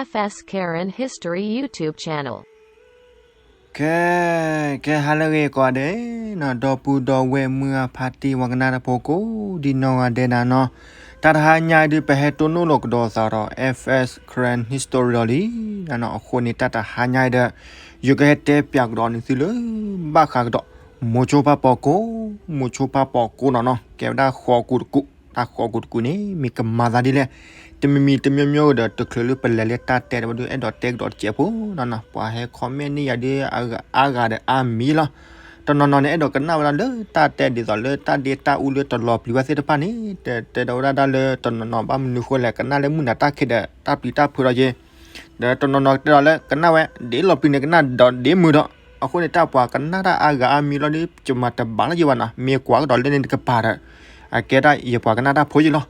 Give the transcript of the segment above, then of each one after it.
F S Karen History YouTube channel. ကဲ ကဲ ဟါလၢအဂ့ၤကိးဂၤဒဲးနီၤ, ဒီပုၢ်ဒီဝဲၢ်မုၢ်အဖါတံၢ်ဝဲကနၣ်တၢ်ဖိကိးဒ်နီၢ်ဂၤဒဲးနၤနီၤ, တၢ်တဟါညါအံၤဒုး ပဟဲတိၢ်နီၣ်လိာ်ကဒီးသးဒီး F S Karen History ဒီးလံနၤနီၤ, အဃိန့ၣ် တၢ်တဟါညါအံၤဒီး ယကဟဲတဲပၠးကဒီးနသုလၢ ဘၣ်ဃးကဒီး မိၤဆိဖါပိာ်ကိ, မိၤဆိဖါပိာ်ကိနီၤနီၤ, ကဲဝဲဒၣ်ဃိးကူာ်တကူာ်, တၢ်ဃိးကူာ်တကူာ်န့ၣ် မ့ၢ်ကမၤသးဒ်လဲၣ်, တမံၤမံၤတမံၤမံၤဒီး တချုးလၢပလဲၤလၢတၢ်တဲတဝဲဒုး အဲၣ်ဒိးတဲကဒီးတစဲးဖိနီၤနီၤ, ပှၤဟဲ comment န့ၢ်ယၤဒုး အါဂၤဒီးအါမံၤလီၤ. တနီၤနီၤန့ၣ် အဲၣ်ဒိးကနၣ်ဝဲဒၣ်လၢတၢ်တဲဒ်သိးလၢ တၢ်ဒ့တၢ်အူလၢတလီၤပျံၤဘၣ်သ့ၣ်တဖၣ်န့ၣ် တဲတဲဒီးဝဲဒၣ်ဒၣ်လၢ တနီၤနီၤဘၣ်မနုၤဃိလဲၣ် ကနၣ်လၢမုၢ်နၤတၢ်ခံးဒီး တၢ်ပျံၤတၢ်ဖုးဒီးယ့ၤ ဒီးတနီၤနီၤကတဲဒီးလၢ ကနၣ်ဝဲ ဒ်လီၤပျံၤန့ၣ် ကနၣ်ဒီးဒ်မုာ်ဒီး, အဃိန့ၣ် တၢ်ပှၤကနၣ်တၢ်အါဂၤအါမံၤလီၤဒီး ယမၤတဘၣ်လၢၤယ့ၤဘၣ်နီၤ, မ့ၢ်ကွၢ်ကဒီးလၢန့ၣ်တကပၤဒီး အကဲဒၣ်ယပှၤကနၣ်တၢ်ဖိယ့ၤလီၤ,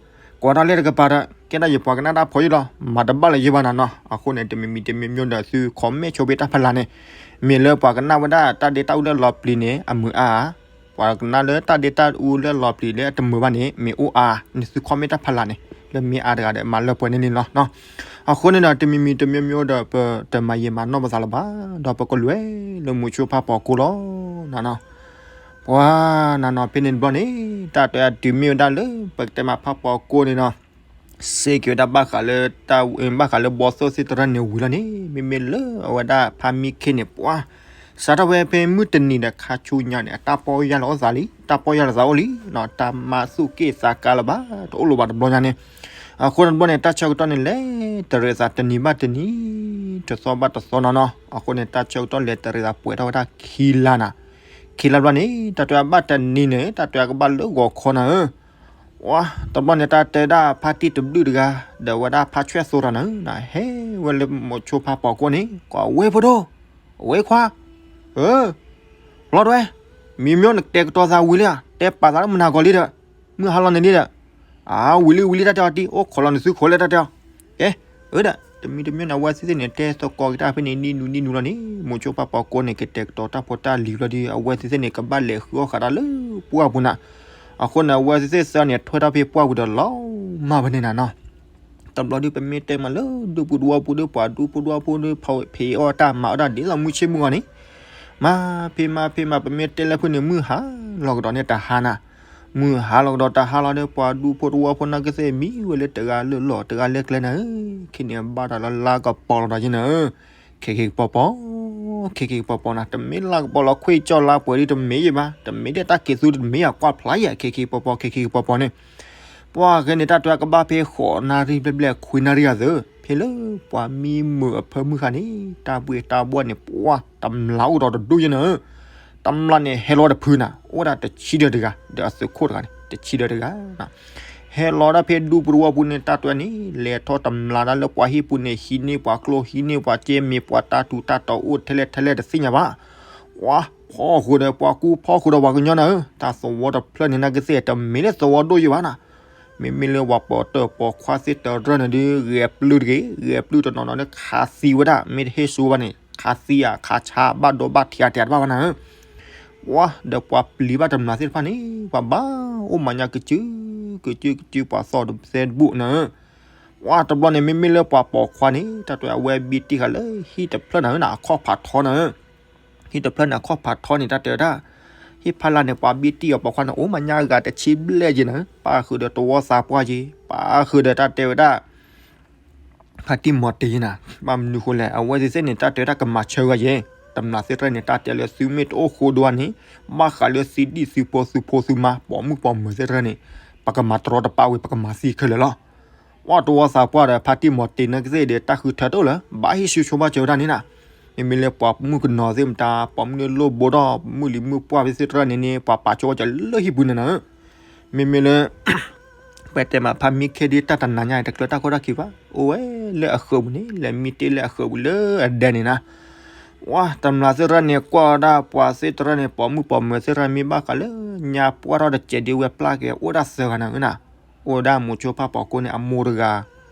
ကွၢ်ဒီးလၢတကပၤဒီး ကဲဒၣ်ယပှၤကနၣ်တၢ်ဖိယ့ၤလီၤ, မၤတဘၣ်လၢၤယ့ၤဘၣ်နၤနီၤ, အဃိန့ၣ် တမံၤမံၤတမံၤမံၤဒီး သု comment ဆိဖဲတၢ်ဖးလၢ်န့ၣ်, မ့ၢ်လၢပှၤကနၣ်ဝဲဒၣ်တၢ်ဒ့တၢ်အူလၢလီၤပျံၤန့ၣ် အမုာ်အါ ပှၤကနၣ်လၢတၢ်ဒ့တၢ်အူလၢလီၤပျံၤလၢအတမုာ်ဘၣ်န့ၣ် မ့ၢ်အိၣ်အါ, န့ၣ်သု comment တၢ်ဖးလၢ်န့ၣ် လၢမ့ၢ်အါတဂၤဒီး မၤလၢပှဲၤန့ၣ်န့ၣ်လီၤ. အဃိန့ၣ်ဒီး တမံၤမံၤတမံၤမံၤဒီး ပတမၤယံာ်မၤနီၢ်ပသးလၢၤဘၣ်, ဒီးပကလဲၤလၢမိၤဆိဖါပိာ်ကိလီၤနၤနီၤ. ပှၤနၤနီၤ ဖဲန့ၣ်တဘျီန့ၣ် တၢ်တဲအတုၤမ့ၢ်ဝဲဒၣ်လၢ ပကတဲမးဖါပိာ်ကိန့ၣ်နီၤ စ့ၢ်ကီးဝဲဒၣ်ဘၣ်ဃးလၢတၢ် ဘၣ်ဃးလၢဘီသိၣ်သ့ၣ်တဖၣ်န့ၣ်ဝံၤလီၤန့ၣ် မ့မ့ၢ်လၢအဝဲဒၣ်ဖါမံခ့န့ၣ် ပှၤ စးထီၣ်ဝဲဖဲမုၢ်တနံၤဒီးခါဆူညါန့ၣ် အတၢ်ပီၢ်ယၢ်လီၤအီၣ်သးလံ, တၢ်ပီၢ်ယၢ်လီၤသးအိၣ်လံနီၤ, တၢ်မၤသူၣ်က့ၣ်သးကါလၢၤဘၣ် တအိၣ်လၢၤဘၣ်တဘျီညါန့ၣ်. အဃိန့ၣ်တဘျီန့ၣ် တၢ်ဆၢကတီၢ်န့ၣ် လဲၤတရံးသးတနံၤဘၣ်တနံၤ တသီဘၣ်တသီနီၤနီၤ. အဃိန့ၣ် တၢ်ဆၢကတီၢ်လဲၤတရံးသး ပှဲၤထီၣ်ဝဲဒၣ်ခံလါနၤ, ခံလါဘျီန့ၣ် တၢ်တဲဘၣ်တနံၤန့ၣ် တၢ်တဲကဘၣ်လၢဂီၤခီနၤဧၢ ဝါ တဘျီန့ၣ် တၢ်တဲဒၣ်ဖါတံၢ်တဘျုးတဂၤ ဒီးဝဲဒၣ်ဖါဆွဲၣ်သိတဂၤန့ၣ် ဟဲဝဲလၢမိၤဆိဖါပိာ်ကိန့ၣ် ကွၢ်ဝဲဖိဒိၣ်, ဝဲခွါ, အၢ, လီၤတဝဲ, မံၤမ့ၢ်နကတဲာ်ကတီၤသးဝံၤလံဧါ, တဲပာ်သးလၢမုၢ်နၤဂီၤလံဒီး, မုၢ်ဟါလီၤန့ၣ်လံဒီး, အၢ ဝံၤလံဝံၤလံ တၢ်တဲအီၤတံၢ် အိၣ်ခိးလီၤနသုခိးလၢတၢ်တဲအီၤ, ကဲ, အၢဒီး တမံၤတမံၤန့ၣ် အဝဲသ့ၣ်သ့ၣ်န့ၣ် တဲသကိးက့ၤတၢ်ဖဲန့ၣ် နံၣ်နူနံၣ်နူလီၤန့ၣ် မိၤဆိဖါပိာ်ကိန့ၣ် ကတဲာ်ကတီၤတၢ်ဖိတၢ်လံၤလီၤဒီး အဝဲသ့ၣ်သ့ၣ်န့ၣ် ကဘၣ်လဲၤဃုအီၣ်ဃာ်တၢ်လၢပှၢ်ပူၤနၤ, အဃိန့ၣ် အဝဲသ့ၣ်သ့ၣ်သၢန့ၣ် ထွဲထီၣ်ဖဲပှၢ်ပူၤဒီးလီၤမၢ်ဖဲန့ၣ်နၤနီၤ. တဘျီဒုး ပမ့ၢ်တဲမးလၢ ဒူပူၤသဝီပူၤဒီး ပှၤဒူဖိတဝီဖိဒီး ဖံးအီၣ်တၢ်မၤအီၣ်တၢ်ဒ်သိးမုၢ်ဆ့ၣ်မုၢ်ဂီၤန့ၣ်, မၤဖံးမၤဖံးမၤ ပမ့ၢ်တဲလၢဖုန့ၣ် မုၢ်ဟါလီၤကဒီးန့ၣ်တဟါနၤ, မုၢ်ဟါလီၤကဒီးတဟါလီၤဒီး ပှၤဒူဖိတဝီဖိနာ်က့သ့ၣ် မံဝဲလၢတဂၤလၢလီၢ် တဂၤလၢကျဲနၤဧၢ, ခဲန့ၣ်ဘၣ်တၢ်လၢလါကပီၤလီၤဒီးက့နၤဧၢ, ခဲက့ၤကပီၤပီၤ, ခဲက့ၤကပီၤပီၤနၤ, တမ့ၢ်လါကပီၤလီၤ ခွ့ကၠီလါပှဲၤဒ်တမ့ၢ်ယံၤဘၣ်, တမ့ၢ်ဒ်တၢ်က့ၤသူတမ့ၢ်ယၤ ကွၢ်ဖျါယၤ ခဲက့ၤကပီၤပီၤ ခဲက့ၤကပီၤပီၤန့ၣ် ပှၤခဲန့ၣ် တၢ်တဲကဘၣ်ဖဲဃိးနၣ်ရံၣ်ဘျဲၣ်ဘျဲၣ် ခွံနၣ်ရံၣ်အသိး ဖဲလၢပှၤမံမုာ်အဖၢမုၢ်ဃာ်န့ၣ် တၢ်ဘှ့ၣ်တၢ်ဘှီၣ်န့ၣ် ပှၤတမျးအိၣ်ဒီးတဒူၣ်ယဲနၤဧၢ, တမျးန့ၣ် ဟဲလီၤတဖုနၤ အိၣ်ဝဲဒၣ်တဆံဒၢးတဂၤ ဒီးအသုးခိၣ်တဂၤန့ၣ် တဆံဒၢးတဂၤ ဟဲလီၤဒၣ်ဖဲဒူပူၤတဝီပူၤန့ၣ် တၢ်တဲန့ၣ် လဲၤထီၣ်တမျးဒၣ်လၢပှၤဟံၣ်ပူၤန့ၣ် ဟံးန့ၢ်ပှၤကျိ ဟံးန့ၢ်ပှၤကဲ မ့ၢ်ပှၤတၢ်ထူးတၢ်တီၤအိၣ်ထဲလဲၣ်ထဲလဲၣ်တသ့ၣ်ညါဘၣ် ပှၤဖီၣ်ဃုာ်ဒီးပှၤကူ ဖီၣ်ဃုာ်ဒီးပှၤကညီနၤဧၢ, တၢ်သဝီတဖျၢၣ်န့ၣ် နာ်က့သ့ၣ် တမ့ၢ်လၢသဝီဒိၣ်ယံၤဘၣ်နၤ, မ့မ့ၢ်လၢပှၤပိာ်တၢၢ်ပိာ်ခွါသ့ၣ်တဖၣ်န့ၣ်ဒီး ဂဲၤပျုၢ်တဂ့ၤ ဂဲၤပျုၢ်တနီၤနီၤဒီး ခးသံဝဲဒၣ် မ့ၢ်တဟ့ၣ်ဆူဘၣ်န့ၣ် ခးသံဧါ ခးဆါ ဘၣ်ဒိဘၣ်ထံးဧါ တဲတဘၣ်ဘၣ်နၤဧၢ, ပှၤဒီးပှၤပျံၤဘၣ်တမျးသ့ၣ်တဖၣ်န့ၣ် ပှၤဘၣ်အိၣ်မၤညါကစု ကစုကစု ပှၤသီၣ်တသဲတဘူၣ်နၤဧၢ, ပှၤတဘျီန့ၣ် မ့မ့ၢ်လၢပှၤပိာ်ခွါန့ၣ် တၢ်တဲအဝဲဘံတံၢ်ဃာ်လၢဟံၣ်တဖျၢၣ်နၤဧၢ အခီၣ်ဖးထီနၤဧၢ ဟံၣ်တဖျၢၣ်န့ၣ် အခီၣ်ဖးထီန့ၣ် တၢ်တဲဝဲဒၣ် ဟံၣ်ဖးလၢ်န့ၣ် ပှၤဘံတံၢ်အီၤပိာ်ခွါန့ၣ် အိၣ်မၤညါအဂၤတဆံဘျဲၣ်က့နၤဧၢ, ပာ်ဃုာ်ဒီးတဝီသးပှၢ်က့ ပာ်ဃုာ်ဒီးတၢ်တဲဝဲဒၣ် ဖါတံၢ်မီၤတ့ၤနၤ, ဘၣ်မနုၤဃိလဲၣ် အဝဲသ့ၣ်သ့ၣ်န့ၣ် တၢ်တဲဝဲဒၣ်ကမၤဆၢဂၤယဲ, တမျးသ့ၣ်တဖၣ်န့ၣ် တၢ်တဲလၢသုမ့ၢ်တအိၣ်ဃိဒိန့ၣ် ဘၣ်ဃးလၢသုဒံၣ်သုဖိသုဖိသုမါ ပိာ်မုၣ်ပိာ်မၢၤသ့ၣ်တဖၣ်န့ၣ် ပကမၤတရီတပါဝံၤ ပကမၤသံခဲလၢာ်လီၤ. ပှၤတဝီသးပှၢ်ဒီး ဖါတံၢ်မီၤတ့ၤနာ်က့သ့ၣ်ဒီး တၢ်ဃုထၢတအိၣ်လၢၤ ဘၣ်ဟ့ၣ်ဆူၣ်ဆိဘၣ်စၢၤဝဲဒၣ်န့ၣ်နၤ, မ့မ့ၢ်လၢပှၤမုၣ်ကနီၤသ့ၣ်မတၤ ပိာ်မုၣ်လၢလိၣ်ဘိဒီး မုၣ်လံၤမုၣ်ပှၢ်သ့ၣ်တဖၣ်န့ၣ်န့ၣ် ပှၤပာ်ဆိဘၣ်စၢၤလၢဟံၣ်ပူၤန့ၣ်နၤဧၢ, မ့မ့ၢ်လၢ ပတဲမးဖါမံခ့ဒ်တၢ်တနၤညါအံၤ တကျၢၤတၢ်ခိၣ်တၢ်ခံဘၣ်, အိၣ်ဝဲလၢအဃၢၤပူၤန့ၣ် လဲၤမံတ့ၢ်လၢအဃၢၤပူၤလၢအဒဲန့ၣ်နၤ, ပှၤတမျးသ့ၣ်တဖၣ်န့ၣ် ကွၢ်ဝဲဒၣ်ပှၤသ့ၣ်တဖၣ်န့ၣ် ပိာ်မုၣ်ပိာ်မၢၤသ့ၣ်တဖၣ်မ့ၢ်ဘၣ်ဃးလၢ ညါပှၢ်ထီၣ်တစဲးဒ်ဝဲပျၢ်က့ၤ အိၣ်ဒၣ်သၢဂၤနၤဧၢနၤ, အိၣ်ဝဲဒၣ်မိၤဆိဖါပိာ်ကိန့ၣ် အမိၢ်တဂၤ,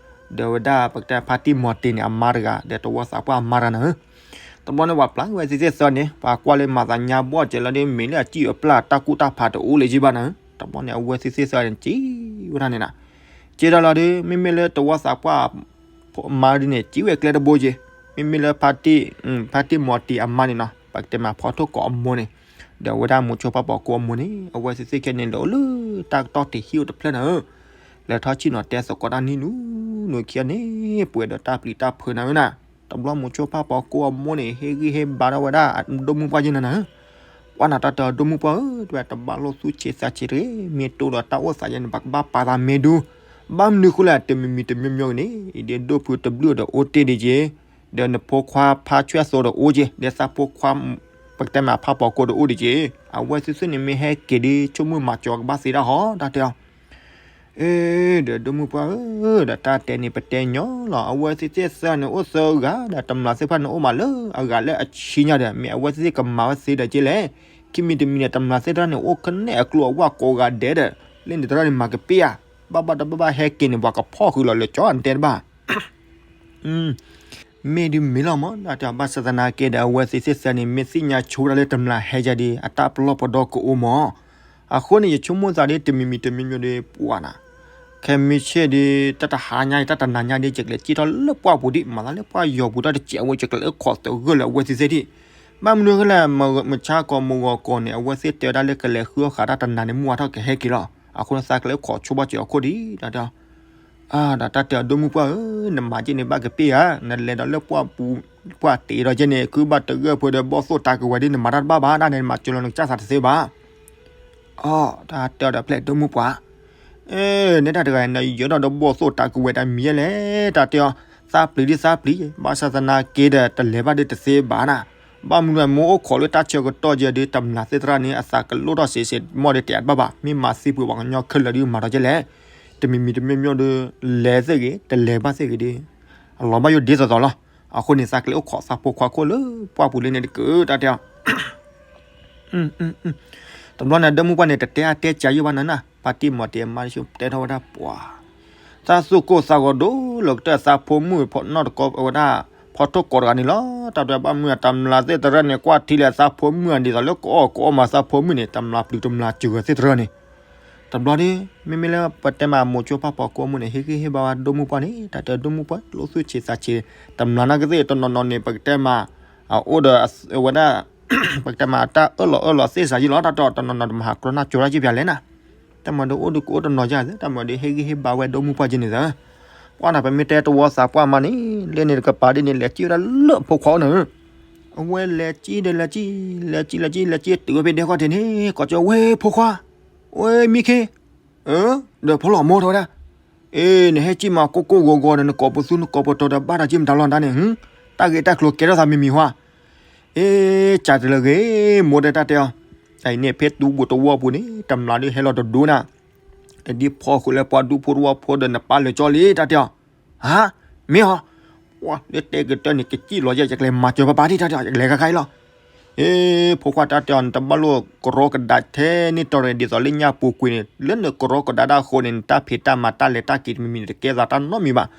ဒီးဝဲဒၣ်ပကတဲဖါတံၢ်မီၤတ့ၤန့ၣ် အမါတဂၤ ဒီးတဝီသးပှၢ်အမါတဂၤနၤဧၢ တဘျီန့ၣ် ပှၤပျၢ်ဝဲသ့ၣ်သ့ၣ်သၢန့ၣ် ပှၤကွၢ်လၢမၤသးညါဘီၣ်စဲးလီၤဒီး မ့ၢ်လၢအစံၣ်အပျၢ်တၢ်ကူၣ်တၢ်ဖးတအိၣ်လၢၤဘၣ်နၤဧၢ, တဘျီန့ၣ် အဝဲသ့ၣ်သ့ၣ်သၢန့ၣ် စံးဝဲဒၣ်န့ၣ်နၤ, စံးဒၣ်လီၤဒီး မ့မ့ၢ်လၢတဝီသးပှၢ် မါဒ်န့ၣ် ကံဝဲကျဲတဘိက့ၤ, မ့မ့ၢ်လၢ ဖါတံၢ်မီၤတံၤအမါန့ၣ်နီၤ ပကတဲမးဖီထိၣ်ကိးအမိၢ်န့ၣ်, ဒီးအဝဲဒၣ်မိၤဆိဖါပိာ်ကိၢ်အမိၢ်န့ၣ် အဝဲသ့ၣ်သ့ၣ်ခဲန့ၣ် လဲၤအိၣ်လၢတၢ်ကတီၢ်ထံးဟံၣ်အိၣ်တဖျၢၣ်နၤဧၢ, လဲၤထီၣ်ဆ့ၣ်နီၤတဲသကိးတၢ်နံၣ်နူနူခံန့ၣ် ပှဲၤဒီးတၢ်ပျံၤတၢ်ဖုးနၤဧၢနၤ, တဘျီမိၤဆိဖါပိာ်ကိၢ်အမိၢ်န့ၣ် ဟ့ၣ်ဂံၢ်ဟ့ၣ်ဘါထီၣ်ဝဲဒၣ်အဒိၣ်မုၣ်ပှၢ်က့ၤနၤနၤဧၢ ပှၤနၤတၢ်တဲအီၤ ဒိၣ်မုၣ်ပှၢ်ဧၢ, တဝဲတဘၣ်လိၣ်သူၣ်ဆံးသးဆံးတဂ့ၤ, မ့ၢ်တိၢ်ဒီးတၢ်အိၣ်သးယဲန့ၣ် ပကဘၣ်ပာ်သးမ့ၢ်ဒု, ဘၣ်မနုၤဃိလဲၣ် တမံၤမံၤတမံၤမံၤန့ၣ် အံၤဒ့ဒိၣ်ဖုတဘျုၣ်ဒီးအိၣ်တ့ၢ်ဒံးက့ၤ, ဒီးနဖိခွါဖါဆွဲၣ်သိဒီးအိၣ်က့ၤ, ဒီးသးဖိခွါ ပကတဲမးဖါပိာ်ကိၢ်ဒီးအိၣ်ဒံးက့ၤ, အဝဲသ့ၣ်သ့ၣ်န့ၣ်မ့ၢ်ဟဲက့ၤဒ် ဆိကမိၣ်မၤစၢၤကဘၣ်သ့ဒၣ်ဟီ တၢ်တဲအီၤ အ့ ဒီးဒိၣ်မုၣ်ပှၢ်ဧၢ, ဒီးတၢ်တဲန့ၣ်ပတဲညီလီၤ, အဝဲသ့ၣ်သ့ၣ်သၢန့ၣ်အိၣ်သၢဂၤ, ဒီးတမျာ်သ့ၣ်တဖၣ်န့ၣ်အိၣ်မးလၢအဂၤလၢအဆံညါဒီး မ့ၢ်အဝဲသ့ၣ်သ့ၣ်ကမၤဝဲသ့ဒီးက့လဲၣ်, ခံမံၤတမံၤန့ၣ် တမျာ်သ့ၣ်တဖၣ်န့ၣ် အိၣ်ကနဲၣ်အကျိၤအဝဲကိးဂၤဒဲးဒီး လၢန့ၣ်တရၣ်န့ၣ်မၤကပ့ၢ်ဧါ, ဘၣ်ဘၣ်တဘၣ်ဘၣ်ဟဲက့ၤန့ၣ် ပှၤကဖီၣ်ဃုာ်လီၤလၢကၠီအတဲတဘၣ် မ့ၢ်ဒ်မ့ၢ်လီၤမး တၢ်တဲအီၤ ဘၣ်ဆၣ်သနာ်က့ဒီး အဝဲသ့ၣ်သ့ၣ်သၢန့ၣ် မ့ၢ်သ့ၣ်ညါဆိဝဲဒၣ်လၢတမျာ်ဟဲယၤဒီး အတၢ်ပလီၢ်ပဒီကအိၣ်မး, အဃိန့ၣ် ယဆိကမိၣ်သးဒ်တမံၤမံၤတမံၤမံၤဒီးပှၤနၤ, ခဲမုၢ်ဆ့ၣ်ဒီး တၢ်တဟါညါ တၢ်တနၤညါဒီး ယကလဲၤစံၣ်ထီၣ်လၢပှၢ်ပူၤဒံး မၤသးလၢပှၢ်ယီၤပူၤတၢ်တစဲးဝဲ ယကလဲၤအိၣ်ခိးသဂၢၢ်လၢအဝဲသ့ၣ်သ့ၣ်ဒံး, ဘၣ်မနုၤဃိလဲၣ် မုၢ်ဆါကီးမုၢ်ဂီၤကီးန့ၣ် အဝဲသ့ၣ်တဲဝဲဒၣ်လၢကလဲၤဃုအီၣ်ဃာ်တၢ်တနၤန့ၣ် မုၢ်ဝါထီၣ်ကဟဲက့ၤလီၤ, အဃိန့ၣ်သးကလဲၤအိၣ်ခိးဆိဘၣ်စၢၤအခိၣ်ဒံး တၢ်တဲအီၤ အါ ဒီးတၢ်တဲအီၤ ဒိၣ်မုၣ်ပှၢ်ဧၢ, နမၤက့န့ၣ်ဘၣ်ကပ့ၢ်ဧါ, နလဲၤဒီးလၢပှၢ်ပူၤ ပှၢ်တ့ဒီးက့န့ၣ် ကုဘၣ်တဂၢၢ်ဖိဒီးဘီၣ်သိၣ်တၢ်ကဝဲၤဒ် နမၤတၢ်တဘၣ်ဘၣ် တၢ်န့ၣ် နမၤစၢၤလီၤနကစၢ်သးတသ့ဘၣ်. အီ တၢ်တဲအီၤဒီးဖျဲၣ်ဒိၣ်မုၣ်ပှၢ် အဲ နဲဒၣ်တဂၤန့ၣ် ယၢၤထီၣ်ဒီးဘီၣ်သိၣ်တၢ်ကဝဲၤတၢ်မံၤယဲလဲၣ် တၢ်တဲအီၤ သးပျံၤဒ်သးပျံၤ ဘၣ်ဆၣ်သနာ်က့ဒီး တလဲၤဘၣ်ဒ်တသ့ဘၣ်နၤ, ဘၣ်မနုၤလဲၣ် မ့ၢ်အိၣ်ခိးလၢတၢ်ဆၢကတီၢ်က့ၤဒီး တမျာ်သ့ၣ်တရၣ်န့ၣ် အသးကလိၣ်ထီၣ်စ့စ့ မ့ၢ်ဒီးတဲအတဘၣ်ဘၣ် မ့ၢ်မၤသံပှ့ၤပှၤကညီခဲလၢာ်ဒ်မၤဒီးကဲလဲၣ်, တမံၤမံၤတမံၤမံၤဒီး လဲၤသ့ၣ်ဂ့ၤ တလဲၤဘၣ်သ့ၣ်ဂ့ၤဒီး အလီၤဘၣ်ယိၣ်ဒ်သိးသိးလီၤ, အဃိန့ၣ် သးကလဲၤအိၣ်ခိးသးဖိခွါခိၣ်လၢပှၢ်ပူၤလၢန့ၣ်တက့ၢ် တၢ်တဲအီၤ တဘျီန့ၣ် ဒိၣ်မုၣ်ပှၢ်န့ၣ် တတဲအါတဲစှၤယိၣ်ဘၣ်နၤနၤ, ဖါတံၢ်မီၤတံၤအမါတဆူတဲထီၣ်ဝဲဒၣ်ပှၤ သးသူၣ်ကိၢ်သးဂီၤဒိၣ်လီၤကတၢၢ် သးဖိမုၣ်နီၢ်တကီဝဲဒၣ် ဖီထိၣ်ကိးတဂၤန့ၣ်လီၤ, တၢ်တဲဘၣ်မုၢ်အတမျာ်သ့ၣ်တရၣ်န့ၣ် ကွၢ်ထံလဲၣ်သးဖိမုၣ်အဒ်သိးလၢကအီၣ်ကအီမၤသးဖိမုၣ်န့ၣ် တမျာ်ပျံၤတမျာ်စၢၤသ့ၣ်တရၣ်န့ၣ် တဘျီဒီး မ့မ့ၢ်လၢပတဲမးမိၤဆိဖါပိာ်ကိၢ်အမိၢ်န့ၣ် ဟ့ၣ်ဂံၢ်ဟ့ၣ်ဘါဝဲဒိၣ်မုၣ်ပှၢ်န့ၣ် တၢ်တဲဒိၣ်မုၣ်ပှၢ် လိၣ်သူၣ်ဆံးသးဆံး တမျာ်နာ်က့သ့ၣ် တနီၤနီၤန့ၣ် ပကတဲမး အအိၣ်ဒီးဝဲဒၣ် ပကတဲမးတၢ်အၢၣ်လီၤအၢၣ်လီၤသ့ၣ်စးယံလီၤ တၢ်တဲအီၤ တနီၤနီၤတမၤဟးကြီနၢ်ကၠိတၢ်က့ပၠးလဲၣ်နၤ, တၢ်မၤဒီးအိၣ်ဒီးကအိၣ်တနီၤယၤသ့ၣ် တၢ်မၤဒီးဟ့ၣ်ဂံၢ်ဟ့ၣ်ဘါဝဲဒိၣ်မုၣ်ပှၢ်က့န့ၣ်သ့ၣ်, ပှၢ်နၤ ပမ့ၢ်တဲတဝီသးပှၢ်မးန့ၣ် လၢန့ၣ်တကပၤဒ်န့ၣ် လဲၤစံၣ်ဝဲဒၣ်လၢဖိခွါအိၣ်နၤဧၢ, အဝဲလဲၤစံၣ်ဒီးလဲၤစံၣ် လဲၤစံၣ်လဲၤစံၣ်လဲၤစံၣ်တုၤဝဲဖဲဒဲကီၢ်ထံးန့ၣ် ကိးကၠီဝဲဖိခွါ ဝဲမံခ့ ဒီးဖိလီၤမိၢ်ထီၣ်ဝဲဒၣ်, အ့ နဟဲစံၣ်မးကိၢ်ကိၢ်ဂီၤဂီၤဒီး နကိးပသူနကိးပတီၤဒီးဘၣ်တၢ်က့မတၤလီၤတၢ်န့ၣ်, တၢ်ဂ့ၢ်တၢ်ကျိၤကဲထီၣ်သးမံၤမံၤဟါ, အ့ ကၢ်တလၢဂ့ၤ မိၢ်တဲတၢ်တဲအီၤ, အံၤန့ၣ် ဖဲတူပူၤတဝီပူၤန့ၣ် တမျာ်ဒုးဟဲလီၤတဒိနၤ, ဒ်ဖီဃုာ်လၢပှၤဒူဖိတဝီဖိဒီးနပၢ်လၢာ်ကၠီလံ တၢ်တဲအီၤ, ဟါ, မ့ၢ်ဟီ, ပှၤလၢတဲကတၢၢ်န့ၣ် ကစံၣ်လီၤယဲ ယကလဲၤမၤစၢၤပပၢ်ဒံး တၢ်တဲအီၤ ယကလဲၤခါခါအံၤလီၤ အ့ ဖိခွါတၢ်တဲအီၤ နတဘၣ်လိၣ်ကရီကဒါထဲန့ၣ်တီၤန့ၣ် ဒ်သိးလၢညါပူၤကွံာ်န့ၣ် လၢနကရီကဒါဒၣ်အဃိန့ၣ် နတၢ်ဖံးတၢ်မၤတၢ်လဲၤတၢ်က့ၤတမံၤမံၤန့ၣ် တကဲသးတၢ်နီတမံၤဘၣ်.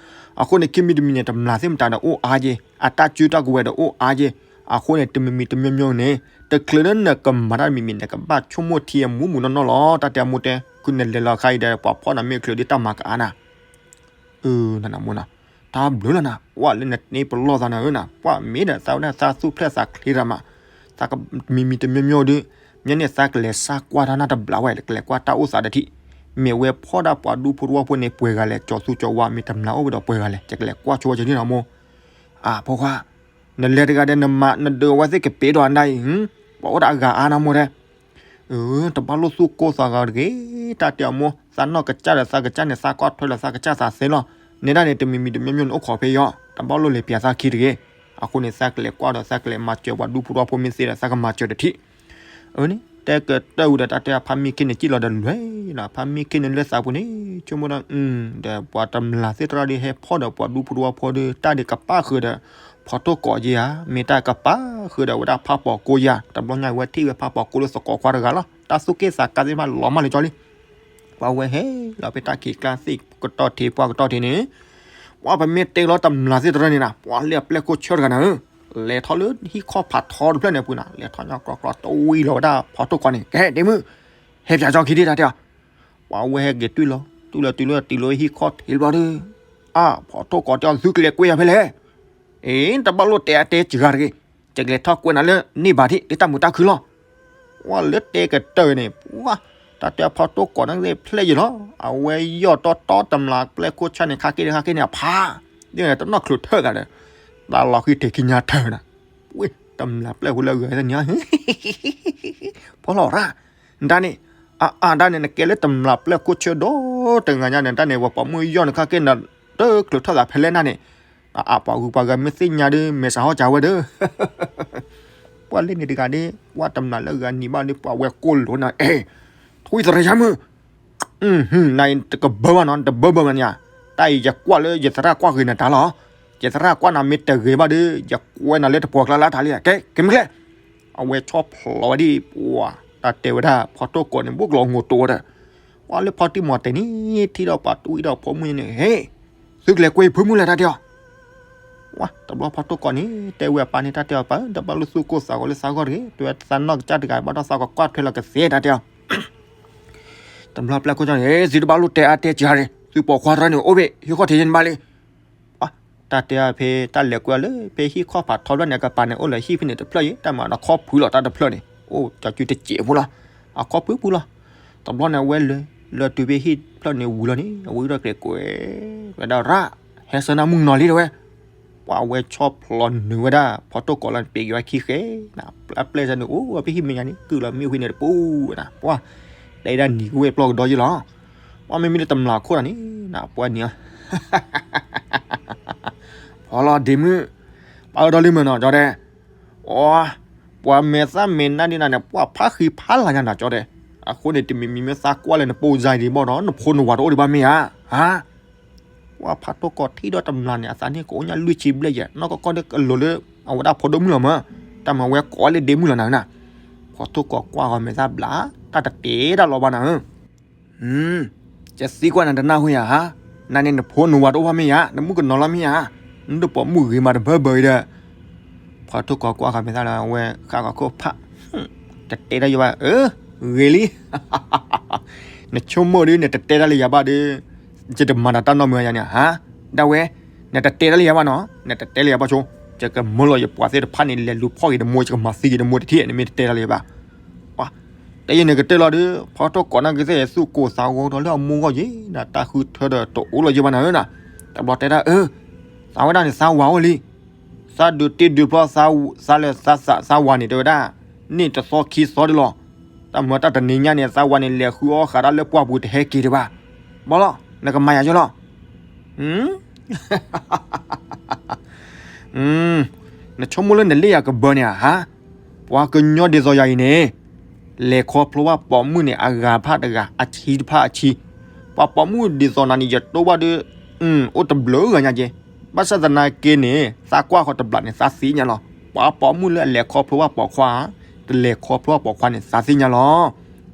အဃိန့ၣ် ခံမံၤတမံၤန့ၣ် တမျာ်သ့ၣ်မတၤဒီးအိၣ်အါက့ၤ အတၢ်စုတၢ်ကဝဲၤဒီးအိၣ်အါက့ၤ အဃိန့ၣ် တမံၤမံၤတမံၤမံၤန့ၣ် တချုးလၢနကမၤတၢ်တမံၤမံၤန့ၣ် ကဘၣ်ဆိကမိၣ်ထံအမူးမူးနီၢ်နီၢ်လီၤ. တၢ်တဲအမိၢ်တဲ ခုနလဲၤလီၤခါအံၤဒီး ပှၤဖီၣ်နၤမ့ၢ်ချုးဒ်တၢ်မၤကအါနၤ အၢ နနမိၢ်နၤ, တၢ်ဘျုးလီၤနၤ, ပှၤလၢနန့ၢ်ပလီၢ်သးနၤဧၢနၤ, ပှၤမ့ၢ်ဒီးသးဝဲဒၣ်သးသူၣ်ဖျဲၣ်သးချ့တၢ်မး, သးကမံၤမံၤတမံၤမံၤဒီး မ့ၢ်န့ၣ်သးကလဲၤစၢ်ကွၢ်တၢ်နၢ်တဘျီဝဲ ကလဲၤကွၢ်တၢ်အိၣ်သးတထံၣ်, မ့ၢ်ဝဲဖီၣ်ဒၣ်ပှၤဒူဖိတဝီဖိန့ၣ် ပှဲၤဂၤလဲၣ်, ကၠီၤသူကၠီၤဝါ မ့ၢ်တမျာ်အိၣ်ဝဲဒီးပှဲၤဂၤလဲၣ်, ယကလဲၤကွၢ်ဆိဝဲကန့ၣ်နမိၢ်, အၢ ဖိခွါ, နလဲၤတဂၤဒီးနမၤနဒုးအဝဲသ့ၣ်ကပ့ၤဒီးနၤအံၤ, ပှၤအိၣ်ဒီးအဂၤအါနၤမိၢ်တဲ အၢ တဘၣ်လိၣ်သူၣ်ကိၢ်သးဂီၤတဂ့ၤ, တၢ်တဲအမိၢ် သးနီၢ်ကစၢ်ဒီးသးကစၢ်န့ၣ် သးကွၢ်ထွဲလီၤသးကစၢ်သးသ့လီၤ, နဲဒၣ်န့ၣ် တမံၤမံၤတမံၤမံၤန့ၣ် အိၣ်ခိးဖဲယီၤ, တဘၣ်လိၣ်လဲၤပျးသးခံတဂ့ၤ, အဃိန့ၣ် သးကလဲၤကွၢ်ဒီးသးကလဲၤမၤစၢၤပှၤဒူဖိတဝီဖိမ့ၢ်သ့ဒီး သးကမၤစၢၤတထံၣ်, အၢန့ၣ် တဲကတၢၢ်ဝံၤဒီးတၢ်တဲဖါမံခ့န့ၣ် စံၣ်လီၤဒီးလွဲၢ်လီၤ, ဖါမံခ့န့ၣ်လၢသးပူၤန့ၣ် ဆိကမိၣ်ဒီး ဒီးပှၤတမျာ်သ့ၣ်တရၣ်ဒီးဟဲဖီၣ်ဒီးပှၤဒူဖိတဝီဖိဒီး တၢ်ဒုးကပၣ်ဃုာ်ဒီး ဖီထိၣ်ကိးယဲဧါ, မ့ၢ်တၢ်ကပၣ်ဃုာ်ဒီးဝဲဒၣ်ဖါပိာ်ကိၢ်ယဲဧါ, တဘျီညါဝဲထံၣ်ဝဲဖါပိာ်ကိၢ်လၢသကိးခွါတဂၤလီၤ, တၢ်သူၣ်က့ၣ်သးကါသ့ၣ်တဖၣ်လီၤမၢ်လၢကၠီလံ, ပှၤဝဲဟဲလီၤဖဲတၢ်ခံးကျါသ့ၣ်ကတီၢ်ထံးပှၢ်ကတီၢ်ထံးန့ၣ်, ပှၤပမ့ၢ်တဲလီၤတမျာ်သ့ၣ်တရၣ်န့ၣ်နၤ ပှၤလၢအပျဲၢ်ခိၣ်ဆၢတဂၤနၤဧၢ, လဲၤထီၣ်လၢဟံၣ်ခီၣ်ဖးထီတဖျၢၣ်န့ၣ်အပူၤနၤ, လဲၤထီၣ်ညီကျီကျီတဝံၤလီၤဝဲဒၣ်ဖီထိၣ်ကိးန့ၣ်, ကဟဲဒ့မုၣ်, ဟဲပၠးကၠီခံဒံးတၢ်တဲအီၤ, ပှၤဝဲဟဲက့ၤတုၤလီၤ, တုၤလီၤတုၤလီၤတုၤလီၤဟံၣ်ခီၣ်ထံးတဘျီဒီး အါ ဖီထိၣ်ကိးတဲအီၤ သုကလဲၤကွဲယၤဖဲလဲၣ်. အ့ တဘၣ်လိၣ်တဲအါတဲစှၤတဂ့ၤ, ယကလဲၤထီၣ်ကွဲနၤလၢန့ၢ်ဘၣ်ထံး လၢတၢ်မုာ်တၢ်ခုလီၤ. ဝဲလၢတဲကတၢၢ်န့ၣ် ပှၤ တၢ်တဲဖီထိၣ်ကိးန့ၣ်ဖျဲၣ်ယံာ်လီၤ. အဝဲယီၢ်တီတီတမျၢ်ပျဲၢ်ခိၣ်ဆၣ်န့ၣ် ခါက့ၤတခါက့ၤန့ၣ် အဖး ဒ်န့ၣ်တနီၣ်ချုးထၢၣ်သးဒီး တၢ်လီၤဃံထံးခံညါထၢၣ်နၤ, ဝ့ၢ် တမျၢ်ပျဲၢ်ဖိလၢအဂၤန့ၣ် ဖီလီၤရၣ်, ဒၣ်န့ၣ် အအါဒၣ်န့ၣ် နကဲလၢတမျၢ်ပျဲၢ်ခိၣ်ဆၢဒီတဂၤညါန့ၣ် ဒၣ်န့ၣ် ပှၤပိာ်မုၣ်ယီၢ်နခါက့ၤနၤ တချုးထၢၣ်သးဖဲလဲၣ်နၢ်န့ၣ်, အအါပှၤဂုၤပှၤဂၤမ့ၢ်သ့ၣ်ညါဒီး မဲာ်ဆှးဟီၣ်စၢၤဝဲဒီး ပှၤလၢန့ၣ်တဂၤဒီး ပှၤတမျၢ်လၢအဂၤနံၤဘၣ်ဒီး ပှၤဝဲကိၢ်လိာ်နၤ အဲ ထွံၣ်သရၣ်ယါမုၣ် နတကဘၢဘၣ်နီၤ နတဘၢဘၢဘၣ်န့ၣ်ဧါ, တၢ်အံၤယကွၢ်လၢယသရၣ်ကွၢ်ဂ့ၤနၤတၢ်လီၤ. ယသရၣ်ကွၢ်နၤမ့ၢ်တဂ့ၤဘၣ်ဒီး ယကွဲနၤလၢတပှီၤကျါလၢတၢ်လံ, ကဲ ကဲမ့ၢ်ကျဲ, အဝဲဆီဖျိးဝဲဒၣ် ပှၤတၢ်တဲဝဲဒၣ် ဖီထိၣ်ကိးန့ၣ် ဘူးကလီၤငိၤတိာ်ဝဲဒီး ပှၤလၢဖီတံၢ်မီၤတဲာ်န့ၣ် ထံၣ်ဒီးပှၤတဝံၣ်ဒီးဖိမုၣ်န့ၣ် ဟ့ၣ် သုကလဲၤကွဲယဖိမုၣ်လဲၣ်တၢ်တဲအီၤ ဝါ တဘျီဖီထိၣ်ကိးန့ၣ် တဲဝဲအပၢ်န့ၣ် တၢ်တဲအီၤပၢ် တဘၣ်လိၣ်သူၣ်ကိၢ်သးဂီၤလၢသးဂီၢ်တဂ့ၤ တဲဝဲသးနီၢ်ကစၢ်တဂၤဘၣ်ဒီးသးကကွၢ်ထွဲလီၤကသ့တၢ်တဲအီၤ တဘျီပျဲၢ်ခိၣ်ဆၣ်န့ၣ် သုတဘၣ်လိၣ်တဲအါတဲစှၤတဂ့ၤ သုပိာ်ခွါတရၢန့ၣ်အိၣ်ဘ့ၣ် ဟံၣ်ဃီၣ်ထံးယဲၢ်န့ၣ်ဘၣ်လံ တၢ်တဲအီၤဖဲတၢ်လဲၤကွဲအီၤလၢ ဖဲဟံၣ်ခီၣ်ဖးထီဘျီန့ၣ် အကပၤန့ၣ်အိၣ်လၢဟံၣ်ဖဲန့ၣ်တဖျၢၣ်အံၤ တၢ်မၤဒီးခီဖုလီၤတၢ်တဖျၢၣ်န့ၣ် အိၣ်ကၠီၤစုတစဲးဖိလီၤ အခီဖုဖုလီၤ တဘျီန့ၣ် အဝဲလၢ လၢတုၤဖဲဟံၣ်တဖျၢၣ်န့ၣ်ဝံၤလီၤန့ၣ် အဝဲဒၣ်ရဲၣ် ဟဲဆၢနၢ်မုၣ်ကနီၤလံတဲဝဲ ပှၤဝဲဆီဖျိးနုာ်ဝဲဒၣ် ဖီထိၣ်ကိးလီၤန့ၣ် ပ့ၤက့ၤဝဲခံဃဲ နပျဲၢ်စၢ်န့ၣ် အိၣ်ဝဲဖဲဟံၣ်မဲာ်ညါန့ၣ် ကုၢ်လီၤမ့ၢ်ဝံၤန့ၣ်တပူၤနၤ ပှၤ တဲဒၣ်နံၤကဝဲၢ်ပျီၢ်ကဒီးယ့ၢ်လီၤ ပှၤမ့မ့ၢ်လၢတမျၢ်ခိၣ်တၢ်န့ၣ် နပှၤနံၤ ဖီလီၤဒ့မုၣ် ပာ်အၢဒီးလံမ့ၢ်နီၤ ကၠီတဲ အိ ပှၤမဲာ်သၣ်မဲာ်နါဒ်နၤန့ၣ် ပှၤဖးဃံဖးလၤညါနၤကၠီတဲ အဃိန့ၣ် တမံၤမံၤမ့ၢ်သးကွၢ်လၢနပိၢ်စါဒံးဘၣ်ဒီး နဖိနဝၤတအိၣ်ဒံးဘၣ်မ့ၢ်ဧါ ဟါ ပှၤဖီထိၣ်ကိးထံၣ်ဒီးတမျၢ်န့ၣ် အသးန့ၣ်ကအိၣ်ညါလွံၢ်ဆံဘျဲၣ်ယဲၢ် နီၢ်ကီၢ်ကီၢ်ဒီးကလိၤလၢ အဝဲဒၣ်ဖိဒိၣ်မုၣ်လီၤမး တၢ်မၤဝဲကိးလၢဒ့မုၣ်လီၤနၤနၤ ဖီထိၣ်ကိးကွၢ်ဃီၤမဲာ်သၣ်ဘျး တၢ်တတဲတၢ်လီၤဘၣ်နၤဧၢ ယသံကွၢ်နၤတနၢ်ဟူယၤဧါ, နၤန့ၣ်နဖိနဝၤတအိၣ်ဘၣ်မ့ၢ်ဧါ, နမုၣ်ကနီၤလီၤမ့ၢ်ဧါ, နတပိာ်မုၣ်ဂ့ၤမးတဘၢဘၢအံၤဒီး, ဖီထိၣ်ကိးကွၢ်ဃီၤမဲာ်သၣ်လၢအဝဲဃၣ်ဃီၤခိၣ်ဖး, တတဲတၢ်ယဘၣ်, ဂ့ၤလံ, နဆိကမိၣ်ဒီး နတတဲတၢ်လၢယၤဘၣ်ဒီး, ယတမၤတၢ်နီတမံၤယၤန့ၣ်, ဟါ, ဒၣ်ဝဲ, နတတဲတၢ်လၢယၤဘၣ်နီၤ, နတတဲလၢယၤဘၣ်ဆိ, ယကမၢလီၤယပှၤသ့ၣ်တဖၣ်န့ၣ် လဲၤလူၤဖီၣ်က့ၤတမိၢ် ယကမၤသံက့ၤတမိၢ်တထံၣ် နမ့ၢ်တတဲတၢ်လၢယၤဘၣ်, ပှၤ တယံာ်န့ၣ်ကတၢၢ်လီၤဒီး ဖီထိၣ်ကိးနၢ်က့ၤသ့ၣ် သူၣ်ကိၢ်သးဂီၤဒီးလၢအမိၢ်ဂီၢ်ယံၤ နတၢ်ဃုထၢဒီးတအိၣ်လၢၤယဘၣ်နၤဧၢနၤ, တဘျီတဲဒၣ်အၢ, သးဝဲဒၣ်န့ၣ်သးဝၤအိၣ်လံ, သးဒုးတ့ဒုးဖျီ သးလဲၤသးသးသးဝၤန့ၣ်တဲဝဲဒၣ်, န့ၣ်တသီခံသီဒ်လီၤ, တၢ်မၤတၢ်တနံၤညါန့ၣ် သးဝၤန့ၣ်လဲၤဃုအီၣ်ဃးတၢ်လၢပှၢ်ပူၤတဟဲက့ၤဒံးဘၣ်, ဘၣ်လီၤ, နကမၤယၤယလီၤ နဆိကမိၣ်လၢနလ့ၣ်ယၤကဘၢန့ၣ်ဧါ, ပှၤကညီဒ်သိးယၤအံၤန့ၣ်, လဲၤခီဖျိဘၣ်ပိာ်မုၣ်န့ၣ် အဂၤတဖၣ်တဂၤ အဆံတဖၣ်အဆံ, ပှၤပိာ်မုၣ်ဒ်သိးနၤန့ၣ် ယတိၢ်ဘၣ်ဒီး, အိၣ်တဘျုးဂၤညါက့, ဘၣ်ဆၣ်သနာ်က့န့ၣ် သးကွၢ်ဃီၤတဘျီန့ၣ် သးသ့ၣ်ညါလီၤ, ပှၤပိာ်မုၣ်လၢအလဲၤခီဖျိဘၣ်ပိာ်ခွါ, တလဲၤခီဖျိဘၣ်ပိာ်ခွါန့ၣ် သးသ့ၣ်ညါလီၤ,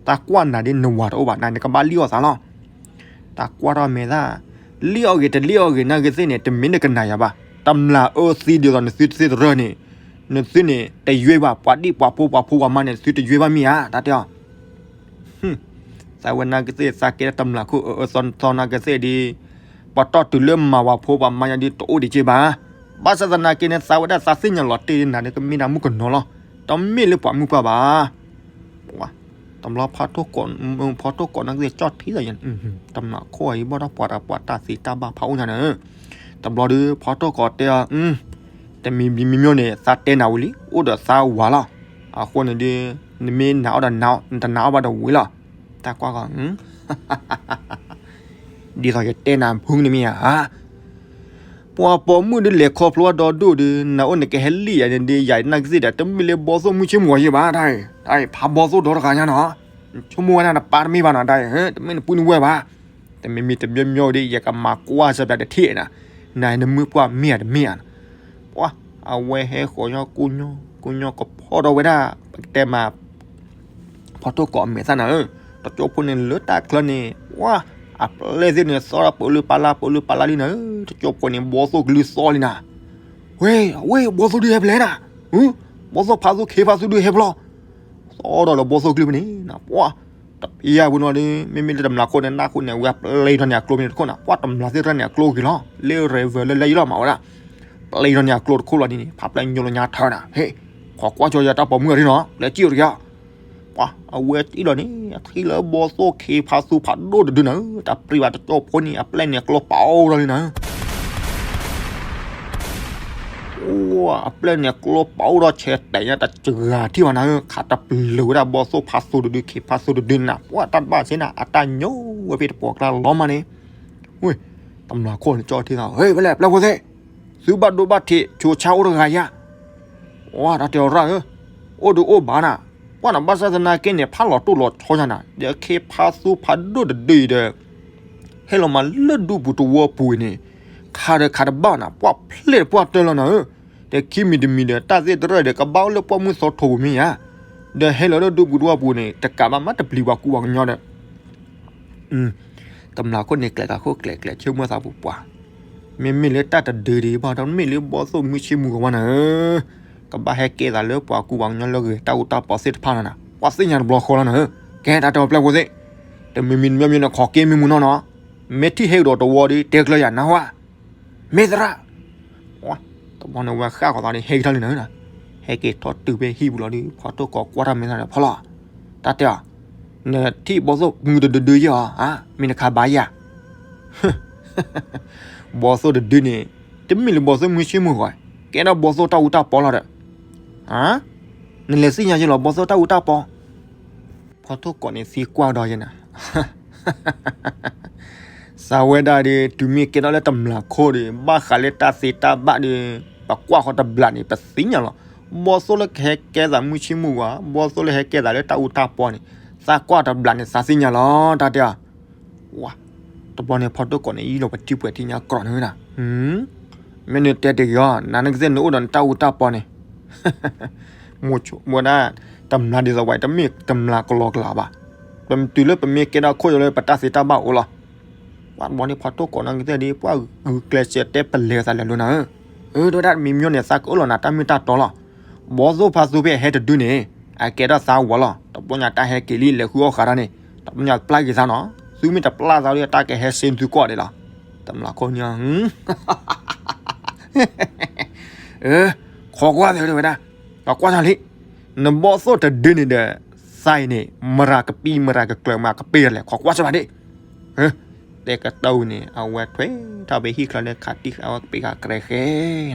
တၢ်ကွၢ်နၤဒ်နဝၤတအိၣ်ဘၣ် နၤနကဘၣ်လံၣ်အီၣ်သးလီၤ တၢ်ကွၢ်ထီၣ်မဲာ်သၣ်, လံၣ်အီၣ်ဂ့ၤတလံၣ်အီၣ်ဂ့ၤ နၢ်က့ၤသ့ၣ်န့ၣ် တမ့ၢ်နကနၣ်ယၤဘၣ်, တမျၢ်အၢသံဒ်သိးနသုတသ့တရၢန့ၣ်, နသုန့ၣ် တယွ့ဘၣ် ပှၤဒံၣ်ပှၤဖိပှၤဖိပှၤမါန့ၣ် နသုတယွ့ဘၣ်မ့ၢ်ဧါ တၢ်တဲအီၤ, သးဝဲနၢ်က့ၤသ့ၣ် သးကဲတမျၢ်ခိၣ်အၢအၢသီသီနၢ်က့ၤသ့ၣ်ဒီး, ပှၤတီၢ်တုၤလၢမၤဝၤဖိပှၤမါယါဒီးတအိၣ်ဒံးက့ဘၣ်, ဘၣ်ဆၣ်သနာ်က့န့ၣ် သးဝဲဒၣ်သးသ့ၣ်ညါလီၤတ့ၢ်နၤန့ၣ် ကမ့ၢ်ဒၣ်မုၣ်ကနီၤလီၤ, တမ့ၢ်လၢပှၤမုၣ်ပှၢ်ဘၣ် တဘျီဖီထိၣ်ကိး, ဖီထိၣ်ကိးနၢ်က့ၤသ့ၣ်ကၠီၣ်ထံသးယဲၢ်, တမျၢ်ခိၣ်အံၤဘၣ်ဒီးပှၤတၢ်ပှၤတၢ်သ့တၢ်ဘၣ်ဖးအိၣ်ညါန့ၣ်, တဘျီဒီးဖီထိၣ်ကိးတဲအီၤ, တမံၤမံၤမံၤမံၤန့ၣ် သးတဲနၤဝံၤလံ, အိၣ်ဒီးသးဝၤလီၤ, အဃိန့ၣ်ဒီး, နမ့ၢ်နာ်အီၣ်ဒီးနာ်အီၣ်, နတနာ်အီၣ်ဘၣ်ဒီးဝံၤလီၤ, တၢ်ကွၢ်ဃီၤ ဒ်သိးယတဲနၤဖုန့ၣ်မ့ၢ်ဧါ, ပှၤပိာ်မုၣ်ဒုးလဲၤခီဖျိဘၣ်ဒီဒိၣ်ဒီး နအိၣ်နကဟဲလံၣ်ယၤန့ၣ်ဒီး ယၤနၢ်က့ၤသ့ၣ်ဒီး တမ့ၢ်လၢဘီသိၣ်မုၢ်ဆ့ၣ်မုၢ်ဂီၤယဲၢ်ဘၣ်, တၢ်အံၤဖးဘီသိၣ်ဒီတဂၤညါနီၤ, ဆိကမိၣ်ဝဲဒၣ်နပၢ်တမ့ၢ်ဘၣ်နီၤ, တၢ်အံၤ တမ့ၢ်နပုၢ်နဝဲၢ်ဘၣ်, တမံၤမံၤတမံၤမံၤဒီး ယကမၤကွၢ်စၢၤပျးတထံၣ်နၤ, နၤနမုၢ်ပှၢ်မ့ၢ်ဧါတမ့ၢ်ဧါ, ပှၤ အဝဲဟဲဃီၤညီကိညီ, ကိညီကဖီဒီးဝဲဒၣ်, ပကတဲမး ဖီထိၣ်ကိးအမဲာ်သၣ်နၤဧၢ, တကၠိဖိန့ၣ်လၢတၢ်ချၢန့ၣ်, ဝါ, အပျဲၢ်သ့ၣ်န့ၣ် သီထီၣ်ပၢၤလုၢ်ပၢ်လၢ်ပၢၤလုၢ်ပၢ်လၢ်လံနၤဧၢ, တကၠိဖိန့ၣ် ဘီသိၣ်ကလုၢ်သီလံနၤ, ဝဲ, ဝဲ, ဘီသိၣ်ဒုးဟဲဖဲလဲၣ်နၤ, ဘီသိၣ်ဖးသူခ့ဖးသူဒုးဟဲဖဲလဲၣ်, သီထီၣ်လၢဘီသိၣ်ကလုၢ်ဖဲန့ၣ်, ပှၤ, တဖံယၢ်ပူၤနီၤဒီး မ့မ့ၢ်လၢတမျၢ်ခိၣ်န့ၣ် နၢ်ဟူန့ၣ် အဝဲပျဲထီၣ်န့ၢ်အကျိမ့ၢ်တခိၣ်နၤ, ပှၤတမျၢ်သ့ၣ်တဖၣ်န့ၢ်အကျိဂ့ၤလီၤ, လၢ river လၢလဲၤယံၤလီၤမးဝဲဒၣ်, ပျဲထီၣ်န့ၢ်အကျိတခိၣ်လီၤဒ်န့ၣ် ဖးပျဲညိလီၤညါထၢနၤ, ဟ့ၣ်, ခိးကွၢ်ကၠီယၤတၢ်ပိာ်မုၣ်အီၤဒ်နီၤ, ပျဲကံၣ်အိၣ်တက့ၢ်, ပှၤအဝဲအံၤလီၤန့ၣ် အထံၣ်လၢဘီသိၣ်ခ့ဖးသူဖးဒိၣ်တဒုနၤ, တၢ်ပြံဘၣ်တကၠီဖိန့ၣ် အပျဲန့ၣ်အကျိပာ်အိၣ်ထီၣ်လံနၤ အိၣ်, အပျဲန့ၣ်ကျိပာ်အိၣ်ဒီးဆဲးတဲာ်ညါတစှၤထံၣ်ဘၣ်နၤဧၢ, ခးတပျုာ်ဝဲဒၣ်ဘီသိၣ်ဖးသူတဒုခ့ဖးသူတဒုနၤ, ပှၤတၢ်တဘၣ်ဆ့နၤ အတၢ်ညိဝဲဖဲတပိာ်ကျါလီၤမးန့ၣ်, ဝ့ၢ်, တမျၢ်ခိၣ်န့ၣ်ကၠီထံသး, ဟ့ၣ် ဖဲလဲၣ် ပျဲဖိသ့ၣ်, သုဘၣ်ဒိဘၣ်ထံး ဆိးဆါအိၣ်တဂၤယါ, ဝါ တၢ်တဲအီၤရၣ်ဧၢ, အိၣ်ဒုးအိၣ်ဘၣ်နၤ, ပှၤနဘၣ်ဆၣ်သနာ်က့န့ၣ် ဖးလီၤတိၢ်လီၤဆီယါနၤ, ဒီးခ့ဖးသူဖးဒိၣ်တဒုအံၤဒီး ဟဲလီၤမးလၢဒူပူၤတဝီပူၤအံၤန့ၣ်, ခးဒီးခးတဘၣ်နၤ, ပှၤဖျဲၣ်တပှၢ်တၢၢ်လီၤနၤဧၢ, ဒီးခံမံၤတမံၤဒီး တၢ်သ့ၣ်တရၢၣ်ဒီး ကဘၣ်အိၣ်လၢပှၢ်မုၢ်သီထိပူၤမ့ၢ်ယါ, ဒီးဟဲလီၤလၢဒူပူၤတဝီပူၤန့ၣ် တကးဘၣ်မးတပျံၤပှၤကူပှၤကညီဒီး တမျၢ်ခိၣ်န့ၣ်ကျဲးတၢ်ခိၣ်ကျဲးကျဲး ဆိကမိၣ်သးပူၤပှၤ, မ့မ့ၢ်လၢတၢ်တဒုဒံးဘၣ်ဒီး မ့ၢ်လၢဘီသိၣ်မုၢ်ဆ့မုၢ်ဂီၤဝဲနၤဧၢ, ကဘၣ်ဟဲကဲသးလၢပှၤကူပှၤကညီလၢဂဲၤတၢ်အူတၢ်ပီသ့ၣ်တဖၣ်လီၤနၤ, ပှၤသ့ၣ်ညါတဘျီဃီလီၤနၤဧၢ, ကဲတၢ်တဲအီၤပျဲဖိသ့ၣ်, တမံၤမံၤတမံၤမံၤန့ၣ် ခိးက့မ့ၢ်မုၢ်နီၢ်နီၢ်, မ့ၢ်ထံၣ်ဟဲကဒီးတဝီဒီး တဲကျၢၤယၤနၢ်ဟူဧါ မ့ၢ်သရၣ်, တဘျီန့ၣ်ဝဲဃၣ်ဃီၤသးဒီး ဟဲက့ၤထီၣ်လံနၤဧၢ, ဟဲက့ၤထီၣ်တုၤဖဲဟံၣ်ပူၤလီၤဒီး ဖီတိၢ်ကိးကွၢ်တၢ်မဲာ်သးဒီး ဖီလီၤ, တၢ်တဲအီၤ, နထံၣ်ဘီသိၣ်မုၢ်တဒုဒုယဲၢ်ဧါ, မ့ၢ်နခးဘၣ်ယၤ, ဘီသိၣ်တဒုန့ၣ် တမ့ၢ်လၢဘီသိၣ်မုၢ်ဆ့မုၢ်ဂီၤ, ကဲထီၣ်ဘီသိၣ်တၢ်အူတၢ်ပီလီၤဒီး, နလဲၤသ့ၣ်ညါယဲလီၤ ဘီသိၣ်တၢ်အူတၢ်ပီ ဖီတိၢ်ကိးန့ၣ်သံကွၢ်ဒီးယဲနၤ, စံးဝဲဒၣ်ဒီး တုၤမ့ၢ်ကဲထီၣ်လၢတမျၢ်ခိၣ်ဒီး ဘၣ်ဃးလၢတၢ်သ့တၢ်ဘၣ်ဒီး ပကွၢ်ဃီတဘျီန့ၣ် ပသ့ၣ်ညါလီၤ, ဘီသိၣ်လၢကဟဲကဲသးမုၢ်ဆ့မုၢ်ဂီၤ, ဘီသိၣ်လၢဟဲကဲသးလၢတၢ်အူတၢ်ပီန့ၣ် သးကွၢ်တဘျီန့ၣ် သးသ့ၣ်ညါလီၤ တၢ်တဲအီၤ, ဝါ, တဘျီန့ၣ်ဖီတိၢ်ကိးန့ၣ် ယံာ်လီၤပထံပှဲၤထံညါကြီနၤဧၢနၤ, မ့ၢ်နတဲတဂ့ၤအီၤ နနကသ့ၣ်နအိၣ်ဒီးနတၢ်အူတၢ်ပီန့ၣ် မိၢ်ဆိမိၢ်ဒၣ်, တမျၢ်ဒ်သိးဝဲ တမ့ၢ်တမျၢ်ကလီကလီဘၣ်, ပတုၤလၢပမ့ၢ်ကဲထီၣ်ခိၣ်လၢပတၢ်သ့တၢ်ဘၣ်အိၣ်လီၤ, ပှၤတဘျီန့ၣ်ဖီတိၢ်ကိးနကသ့ၣ်ဒီး ပှၤဂုာ်ကျဲးစၢးတဲပလဲၤသးလဲၤလိၤနၤဧၢ, အၢ တဝဲဒၣ်မံၤမံၤန့ၣ် သးကအိၣ်လီၤနၤတၢ်မ့ၢ်တၢ်တီလီၤ, ဘီသိၣ်ဖးသူဖဲအဟဲတဒုန့ၣ် အကဲထီၣ်သးဝဲလီၤ, တဘျီညါတၢ်ဟဲက့ၤလံ လဲၤဃုအီၣ်ဃာ်တၢ်န့ၣ်, တဘျီညါပျၢ်က့ၤသးနီၤ, သုမ့ၢ်တပျၢ်သးဒီးတၢ်ကဟဲစ့သုကိးဒဲးလီၤ, တမျၢ်ခိၣ်န့ၣ် ခိးကွၢ်သ့ဝဲဒၣ်, ခိးကွၢ်သးလံ, နဘီသိၣ်တဒုန့ၣ်ဒီး သးအံၤန့ၣ် မရၤကပံ မရၤကကျၢၤ မၤကပ့ၤလဲၣ် ခိးကွၢ်စ့ၢ်ဘၣ်ဒ့ၣ်, တဲကတၢၢ်န့ၣ် အဝဲထွဲထီၣ်ဖဲဟံၣ်ချၢလၢခးတံၢ်ဃာ်ဝဲကပ့ၤဃာ်ကရဲဃဲ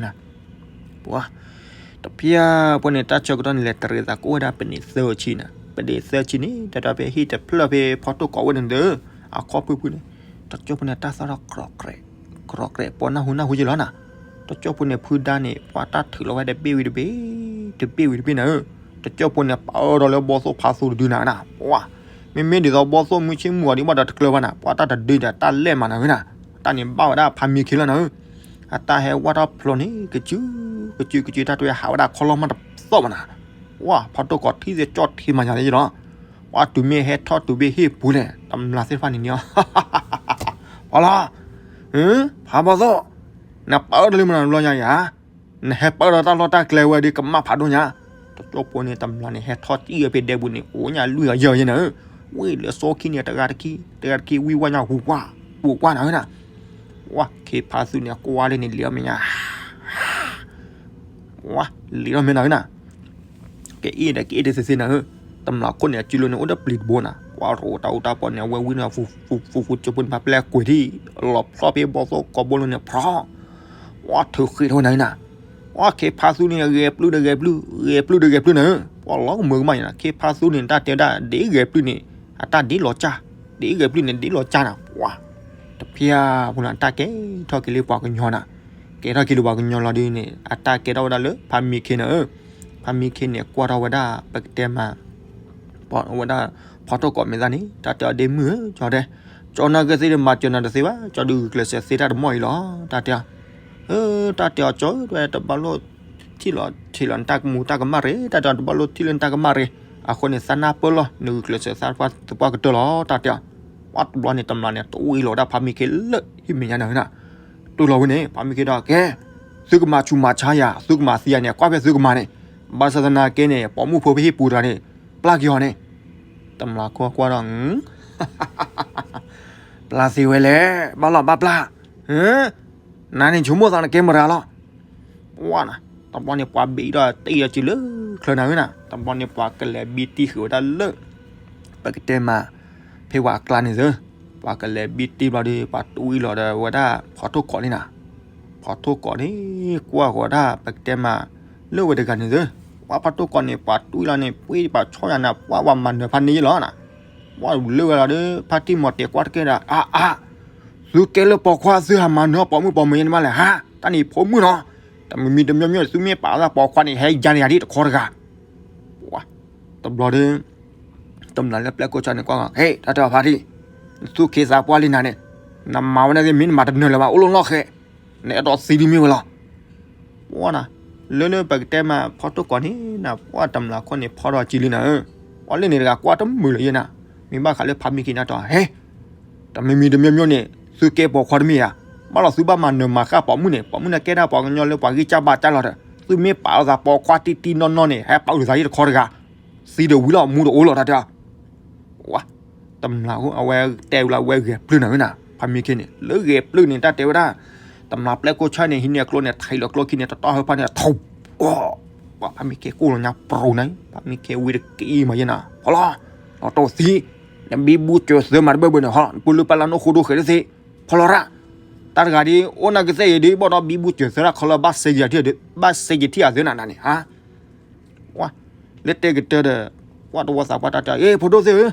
နၤ, ပှၤ, တဖၣ်ပှၤန့ၣ် တၢ်ဆၢကတီၢ်န့ၣ် လဲၤတရံးသးကအိၣ်ဝဲဒၣ်ပနံးသၢဆံနၤ, ပနံးသၢဆံန့ၣ် တၢ်တီဖဲဟံၣ်တဖျၢၣ်ဖဲဖီတိၢ်ကိးဝဲန့ၣ်ဒီး အခီၣ်ဖုၣ်ဖုၣ်န့ၣ်, တကၠိၢ်ဖိန့ၣ် တၢ်သီၣ်ထီၣ် ကြီးကြဲး, ကြီးကြဲး ပှၤနၢ်ဟူနၢ်ဟူယဲလီၤနၤ, တကၠိၢ်ဖိန့ၣ် ဖုဒါန့ၣ် ပှၤတၢ်ထုးလီၤဝဲတဘ့ၣ်ဝံၤတဘ့ၣ်, တဘ့ၣ်ဝံၤတဘ့ၣ်နၤဧၢ, တကၠိၢ်ဖိန့ၣ် ပာ်အၢဒီးလၢဘီသိၣ်ဖးသူတဒုနၤနၤ, ပှၤ, မ့မ့ၢ်ဒ်သိးဘီသိၣ်မုၢ်ဆ့ၣ်မုၢ်ဂီၤဒ်ဘၣ်ဒီးတကျၢၤဘၣ်နၤ, ပှၤတၢ်တဒုဒီးတၢ်လဲၢ်မးနၤဧၢနၤ, တၢ်န့ၣ်ဘၣ်ဝဲဒၣ်ဖးမံခ့လီၤနၤဧၢ, အတၢ်ဟဲဝၢ်ထီၣ်ဖျိန့ၣ် ကစု, ကစု ကစု တၢ်တဝဲဟးဝဲဒၣ်ခီလီၢ်မးတသီၣ်ဘၣ်နၤ, ပှၤ ဖီတိၢ်ကိးထံၣ်သ့ကၠီၣ်ထံမၤညါသ့ယလီၤ ပှၤတုၤမ့ၢ်ဟဲထီၣ်တုၤဖဲဟံၣ်ပူၤလဲၣ် တမျၢ်သ့ၣ်တဖၣ်န့ၣ်န့ၣ်, ပှၤလီၤ, ဖးဘီသိၣ်, နပာ်အၢတလၢမနုၤတဘျီညါယၤ, နဟဲပာ်အၢဒီးတၢ်လီၢ်တၢ်ကျဲဝဲဒီးကမၣ်ဖးဒိၣ်ညါ, တကၠိၢ်ဖိန့ၣ် တမျၢ်န့ၣ် ဟဲထီၣ်စံၣ်ဝဲဖဲဒဲပူၤန့ၣ် အိၣ်ညါလွံၢ်ဂၤယဲၢ်ဂၤယဲၢ်နၤဧၢ, ဝ့ၢ်လၢစီခံန့ၣ် တဂၤတခံ, တဂၤတခံ ဝံၢ်ဝါညါဟူးဝါ, ဟူးဝါနၤဧၢနၤ, ပှၤ ခ့ဖးသူန့ၣ် အကွၢ်လၢန့ၣ် လံၤအီၣ်မဲာ်ညါ ဝါ, လံၤထီၣ်မဲာ်နၤဧၢနၤ, ကအဲၣ်ဒီးကအဲၣ်ဒ်သ့သ့နၤဧၢ, တမျၢ်ခိၣ်န့ၣ် အစုလိၤန့ၣ် အိၣ်ဒီးပျံၤတဘိနၤ, ပှၤရိးတၢ်အူတၢ်ပီန့ၣ် အဝဲဝံန့ၣ် ဖူဖူဖူကၠိဖိန့ၣ် ဖးပျဲကွံာ်ထံၣ်, လီၤဖျီၣ်ဖဲဘီသိၣ်ကိးဘိလိၤန့ၣ် ဖြီ, ဝါ ထုးဃ့ထီၣ်ဝဲနၤဧၢနၤ, ဝါ ခ့ဖးသူန့ၣ် ဂဲၤပျုၢ်ဒီးဂဲၤပျုၢ်, ဂဲၤပျုၢ်ဒီးဂဲၤပျုၢ်နၤဧၢ, ပှၤလီၤကမၢကမၣ်ယနၤ, ခ့ဖးသူန့ၣ် တၢ်တဲဝဲဒၣ် ဒ်ဂဲၤပျုၢ်န့ၣ် အတၢ်ဒ်လီၤကၢ်, ဒ်ဂဲၤပျုၢ်န့ၣ် ဒ်လီၤကၢ်နၤ, ပှၤ တဖၣ်ပူၤနၤ တၢ်ကဲထီၣ်က့ၤလၢပှၤကညီနၤ, ကဲထီၣ်က့ၤလၢပှၤကညီလီၤဒ်န့ၣ် အတၢ်ကဲထီၣ်ဝဲဒၣ်လၢ ဖးမံခ့နၤဧၢ, ဖးမံခ့န့ၣ် ကွၢ်ထီၣ်ဝဲဒၣ် ပကတဲမး, ပှၤဝဲဒၣ် ဖီတိၢ်ကိးမဲာ်သၣ်န့ၣ် တၢ်တဲအီၤဒ့မုၣ်ဧၢ, ကၠီတဲ, ကၠီနၢ်ကသ့ၣ်ဒ်မၤစၢၤနၤတသ့ဘၣ်, ကၠီဒုးဂုာ်ကျဲးစၢးသ့တၢ်တမီၢ်အံၤလီၤ, တၢ်တဲအီၤ, အၢ တၢ်တဲအီၤ ကၠီဧၢ တဝဲတဘၣ်လိၣ် ထံၣ်လီၤထံၣ်လီၤနတၢ်ကမူၤတၢ်ကမၣ်ရ့ၣ်, တၢ်တဲအီၤတဘၣ်လိၣ်ထံၣ်လၢနတၢ်ကမၣ်ရ့ၣ်, အဃိန့ၣ် သးနၢ်ပၢၢ်လီၤ နဂုာ်ကျဲးစၢးသးသပှၢ်ကတၢၢ်လီၤ, တၢ်တဲအီၤ, ပှၤတဘျီန့ၣ် တမျၢ်န့ၣ် တဝံၤလီၤဝဲဒၣ်ဖးမံခ့လၢဟံၣ်မဲာ်ညါနၤဧၢနၤ, တူၢ်လီၤဝဲန့ၣ် ဖးမံခ့ဒီး ကဲ, သုကမၤဆူးမၤဆါယၤ သုကမၤသံယၤန့ၣ် ကွၢ်ဖဲသုကမၤန့ၣ်, ဘၣ်ဆၣ်သနာ်က့န့ၣ် ပိာ်မုၣ်ဖိဖဲဟံၣ်ပူၤတဂၤန့ၣ် ပျၢ်က့ၤအီၤန့ၣ်, တမျးခိၣ်ကွၢ်ဒီး ပျၢ်သ့ဝဲလဲၣ်, ဘၣ်လီၤဘၣ်ပျၢ်, နၤန့ၣ်ဆိကမိၣ်သးနကဲမတၤလီၤ. ပှၤနၤ, တဘျီန့ၣ်ပှၤဘံးဒီးတံၢ်အီၤစုလၢချၢနၤဧၢနၤ, တဘျီန့ၣ်ပှၤကလဲၤဘံတံၢ်ဃုာ်ဝဲဒၣ်လၢ ပကတဲမး ဖဲပှၤအကျါန့ၣ်သု, ပှၤကလဲၤဘံတံၢ်ဘျီဒီး ပှၤတွံၢ်လီၤဒီးဝဲဒၣ်ဖီထိၣ်ကိးန့ၣ်နၤ, ဖီထိၣ်ကိးန့ၣ် ကွၢ်ဃီၤဒၣ်ပကတဲမး လၢဝဲတဂၤန့ၣ်သု, ပှၤဖီထိၣ်ကိးန့ၣ် ပှၤတွံၢ်လီၤန့ၣ် ပှ့ၤပှၤဆီယၤနၤ ပှၤဝဲမၤနၢၤဖးန့ၢ်ယ့ၣ်လီၤနၤ, ပှၤလၢဝဲလီၤဒီး ဖါတံၢ်မီၤတဲာ်ကွၢ်တကဲဒီး အါအါ သုကဲလၢပိာ်ခွါသုဟးမၤနၢၤပိာ်မုၣ်ပိာ်မၢၤယဲန့ၣ်မးလဲၣ်ဟါ, တၢ်န့ၣ်ဖိမုၣ်နီၤ, တမံၤမံၤတမံၤမံၤန့ၣ် သုမ့ၢ်ပာ်လီၤသးပိာ်ခွါန့ၣ် ဟဲယါန့ၣ်ယၤဒ်တခီတဂၤ တဘျီဒီး တမျးလၢပျဲၢ်ခိၣ်ဆၢန့ၣ်ကွၢ်, ဟဲ တၢ်တဲအီၤဖါတံၢ်, နသူၣ်က့သးပှၢ်လံနၤန့ၣ်, နမၤဝဲန့ၣ်သ့ၣ်မ့ၢ်နမၤတနၢၤလၢၤဘၣ် အိၣ်လီၤလီၢ်ဃဲ, နအဲၣ်ဒိးသံဒ်မ့ၢ်ဝဲလီၤ. ပှၤနၤ, လၢလၢပကတဲမးဖီထိၣ်ကိးန့ၣ်နၤ ပှၤတမျးခိၣ်န့ၣ်ဖီဒီးကံလံနၤဧၢ, ပှၤလၢန့ၣ်တဂၤကွၢ်တမုာ်လၢၤယဲနၤ, မ့ၢ်ဘၣ်ဃးလၢဖါမံခ့နၤတဲအီၤ ဟဲ တမံၤမံၤတမံၤမံၤန့ၣ် သုကဲပိာ်ခွါတမ့ၢ်ဧါ, ဘၣ်လီၤသုဘၣ်မၤနၢၤမၤဃၣ်ပိာ်မုၣ်န့ၣ် ပိာ်မုၣ်န့ၣ်ကဲဒၣ်ပှၤကညီလၢပှၤဂံၢ်စၢ်ဘါစၢ်လီၤဒီး သုမ့ၢ်ပာ်လီၤသးပိာ်ခွါတံၢ်တံၢ်နီၢ်နီၢ်န့ၣ် ဟဲပာ်အုၣ်သးယ့ၣ်တခီတဂၤ, သံဒီးဝံၤလီၤမူတအိၣ်လီၤတၢ်တဲအီၤ, ဝါ, တမျးဟူအဝဲတဲဝဲလၢအဝဲဂဲၤပျုၢ်နၤဝဲနၤ ဖါမံခ့န့ၣ် လၢဂဲၤပျုၢ်န့ၣ် တၢ်တဲဝဲဒၣ်, တမျးပျဲၢ်ခိၣ်ဆၢန့ၣ် ဟံးန့ၢ်အကျိန့ၣ် ထံးလီၤကျိခံန့ၣ် တတီၢ်ဟၢဖၣ်န့ၣ် ထိး ပှၤဖါမံခ့ကိၢ်လီၤညါပြူၤန့ၣ် ဖါမံခ့ဝံတက့ၢ်မးယဲနၤ ဖီလီၤ, လီၤတိၢ်သံ, နဘံဘူစၢၤသၢမးတဘၢဘၢန့ၣ် ဟီလီၤ နပူၤလၢပလၢနိၣ်ဃိဒိၣ်ဃဲၤတသ့, ဖီလီၤရၣ်, တၢ်တဂၤဒ် အိၣ်နၤကသ့ၣ်အံၤဒ် ဘၣ်ဒီးဘံဘူစၢၤသၢတၢ်ခီလၢဘၣ်စဲက့ၤထံၣ်, ဘၣ်စဲက့ၤထံၣ်အသၢနၤနၤန့ၣ် ဟါ ဝါ, လၢတဲကတၢၢ်ဒီး ပှၤတဝီသးပှၢ်တၢ်တဲ အ့ ဖိဒိၣ်သ့ၣ်ဧၢ,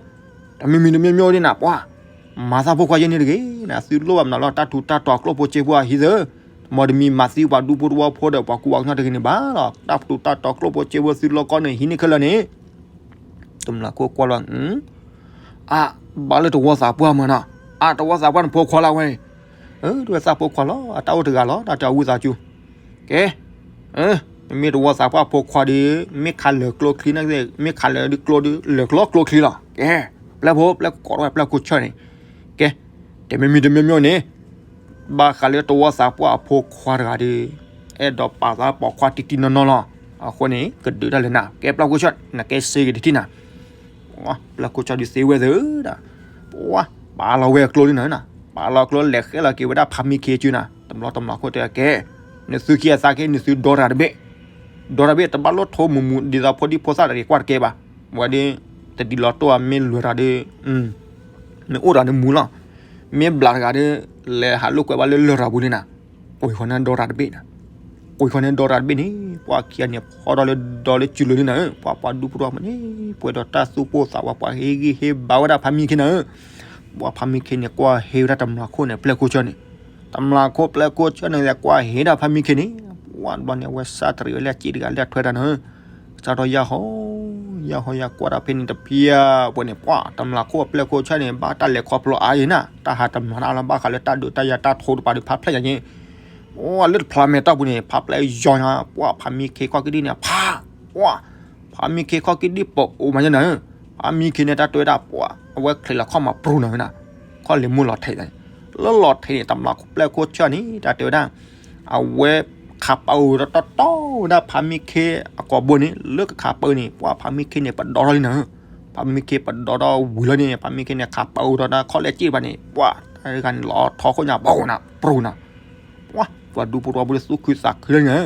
တမံၤမံၤတမံၤမံၤဒ်နၤ ပှၤ, မၤသးဖိခွါယဲန့ၣ်တဂ့ၤ, သုလိၣ်ဘၣ်မနုၤလီၤ တၢ်ထူးတၢ်တီၤကျိၣ်ဖိစ့ဖိအဟံးသၢ, မ်တမံၤမၤသံပှၤဒူဖိတဝီဖိဒီးပှၤကူပှၤကညီတဂ့ၤန့ၣ်ဘၣ်လီၤ, တၢ်ထူးတၢ်တီၤကျိၣ်ဖိစ့ဖိသုလီၢ်ကီၢ်န့ၣ် ဟံးန့ၢ်ခဲလၢာ်န့ၣ် တမျးခိၣ်ကွၢ်လီၤ, အါ, ဘၣ်လၢတဝီသးပှၢ်မၢနီၤ, အါ တဝီသးပှၢ်နဖိခွါလၢဝဲ, အၢ တဝဲသးဖိခွါလီၤ အတၢ်အိၣ်တဂၤလီၤ တၢ်တဲအဝံသးစူၤ, ကဲ, မ့ၢ်တဝီသးပှၢ်ဖိခွါဒီး မ့ၢ်ခးလၢာ်ကျိချံန့ၣ်, မ့ၢ်ခးလၢာ်ဒ်ကျိဒီး လၢာ်ကျိကျိချံလီၤ, ကဲ, ပျဲၢ်ဖိ ပျဲၢ်ကိးဝဲပျဲၢ်ခိၣ်ဆၢန့ၣ်, ကဲ, တမံၤမံၤတမံၤမံၤန့ၣ် ဘၣ်ဃးလၢတဝီသးပှၢ်အဖိခွါတဂၤဒီး အဲၣ်ဒိးပာ်သးပိာ်ခွါတံၢ်တံၢ်နီၢ်နီၢ်လီၤ, အဃိန့ၣ် ကဒုးတၢ်လၢနၤ, ကဲပျဲၢ်ခိၣ်ဆၢ နကဲစ့က့ၤတထံၣ်နၤ, ပျဲၢ်ခိၣ်ဆၢဒုးသ့ဝဲသၢဒီး, ပှၤ, ပာ်လီၤဝဲအကျိလံနၤ, ပာ်လီၤကျိလဲၤဃဲလီၤက့ၤဝဲဒၣ်ဖါမံခ့ကၠုနၤ, တမျးတမျးခိၣ်တဲကဲ, နသုခံအသးက့ နသုဒီတၢ်တဘ့ၣ်, ဒီတၢ်တဘ့ၣ် တဘၣ်လိၣ်ထိးမူးမူး ဒ်သိးဖိဒံဖိသၣ်တဂ့ၤကွၢ်တကဲဘၣ်, ဝဲဒီး, တဒ်လီၤတိၢ်အမ့ၢ်လွဲၤတၢ်ဒီး, မ့ၢ်အိၣ်တၢ်ဒီးမူးလီၤ, မ့ၢ်ဘျးတဂၤဒီး, လဲၤဟးလိာ်ကွဲဘၣ်လၢလၢၢ်တၢ်ပူၤန့ၣ်နၤ, ကွံာ်ဃီန့ၣ်ဒီတၢ်တဘ့ၣ်နၤ, ကွံာ်ဃီန့ၣ်ဒီတၢ်တဘ့ၣ်န့ၣ် ပှၤခံဂၤန့ၣ်ဖီဒီးလၢဒီလၢစုလိၤလံနၤ, ပှၤပှၤဒူဖိတဝီဖိန့ၣ် ပှဲၤဒီးတၢ်သူၣ်ပိၢ်သးဝး ပှၤဟ့ၣ်ဂံၢ်ဟ့ၣ်ဘါဝဲဒၣ်ဖါမံခ့နၤဧၢ, ပှၤဖါမံခ့န့ၣ် ကွၢ်ဟ့ၣ်ဝဲဒၣ်တမျးခိၣ်န့ၣ် ပျဲၢ်ခိၣ်ဆၢန့ၣ်, တမျးခိၣ်ပျဲၢ်ခိၣ်ဆၢန့ၣ် ကွၢ်ဟ့ၣ်ဒၣ်ဖါမံခ့န့ၣ်, ပှၤတဘျီန့ၣ် အဝဲစၢ်တရံးဝဲလၢအစ့တဂၤလၢအထွဲတၢ်နၤဧၢ, စးထီၣ်ယၢ်ဟီ, ယၢ်ဟီယၢ်ကွၢ်တၢ်ဖဲန့ၣ်တဖျၢၣ်ပှဲၤန့ၣ် ပှၤတမျးခိၣ်ပျဲၢ်ခိၣ်ဆၢန့ၣ် ဘၣ်တၢ်လဲၤခီဖျိအါယဲနၤ, တၢ်ဟးတမျးနၤလီၤ ဘၣ်ဃးလၢတၢ်ဒုးတၢ်ယၤတၢ်ထိးတပၤဒီးဖးဖျဲၣ်ညါန့ၣ် ပှၤလၢတဖျါမဲာ်တီၢ်ပူၤန့ၣ် ဖးဖျဲၣ်ယီၤညါ ပှၤဖါမံခ့ခီၣ်ကံၣ်ဒံၣ်န့ၣ် ဖး, ပှၤ, ဖါမံခ့ခီၣ်ကံၣ်ဒံၣ်ပအိၣ်မးယဲနၤဧၢ, ဖါမံခ့န့ၣ် တၢ်တဲဝဲဒၣ်ပှၤ အဝဲချံးလီၤခီၣ်မၤပြူၤနၤဝဲနၤ, ခီၣ်လံၤမုၢ်လီၤထဲးန့ၣ်, လၢလီၤထဲးန့ၣ် တမျးခိၣ်ပျဲၢ်ခိၣ်ဆၢန့ၣ် တၢ်တဲဝဲဒၣ် အဝဲ ခးပာ်အုးဒီးတီတီဝဲဒၣ်ဖါမံခ့အကိာ်ဘိန့ၣ် လၢကခးပာ်အုးန့ၣ် ပှၤဖါမံခ့န့ၣ် ပဒီထီၣ်လံနၤဧၢ, ဖါမံခ့ပဒီထီၣ်ဝံၤလီၤန့ၣ် ဖါမံခ့န့ၣ် ခးပာ်အုးဒီးတၢ်ခီၣ်လဲၢ်စ့ၣ်တဖၣ်န့ၣ် ပှၤ တၢ်တဂၤန့ၣ်လီၤထီခိၣ်ညါဘၣ်နၤ ပြူၤနၤ, ပှၤ ပှၤဒူဖိတဝီဖိလၢသူၣ်ခုသးခုလၢနၤဧၢ,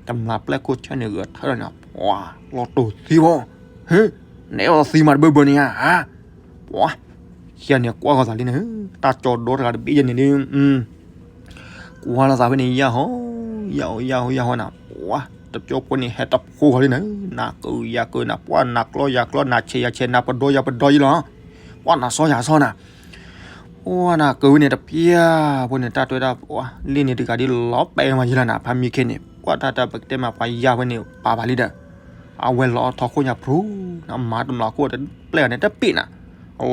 တမျးပျဲၢ်ခိၣ်ဆၢန့ၣ် ဂဲၤထၢၣ်လီၤန့ၣ် ပှၤ လီၤတိၢ်သံဘၣ်, ဟ့, နအဲၣ်ဒိးသံမးတဘၢဘၢန့ၣ်ဧါ, ပှၤ, ယဲန့ၣ်ကွၢ်ဃီၤသးလံနၤဧၢ, တၢ်ကၠီဒီတဂၤတဘ့ၣ်ယဲန့ၣ်ဒ် ကွၢ်လီၤသးဖဲန့ၣ် ယၢ်ဟီ, ယၢ်ဟီ ယၢ်ဟီ ယၢ်ဟီနၤ, ပှၤ, တကၠိဖိန့ၣ် ဟဲတဖိဃီၤလံနၤ, နၤကၢယၤကၢနၤ, ပှၤ နၤကျီယၤကျီ, နၤဆဲးယၤဆဲး, နၤပဒီယၤပဒီယဲလီၤ, ပှၤ နၤစီယၤစီနၤ, ပှၤ နၤကၢဝဲန့ၣ်တဖျၢၣ်ဖိန့ၣ် တၢ်တဲဝဲဒၣ် ပှၤ လံၣ်န့ၣ်တဂၤဒ်လီၤပဲာ်မးယဲလီၤနၤ, ဖါမံခ့န့ၣ် ပှၤ တၢ်တၢ်ပကတဲမး ပှၤယါဝဲန့ၣ် ပာ်ပာ်လံဒီး အဝဲလီၤထီခိၣ်ညါဖြူ, နမၤတမျးခိၣ်တပျဲၢ်န့ၣ် တပ့ၣ်နၤ,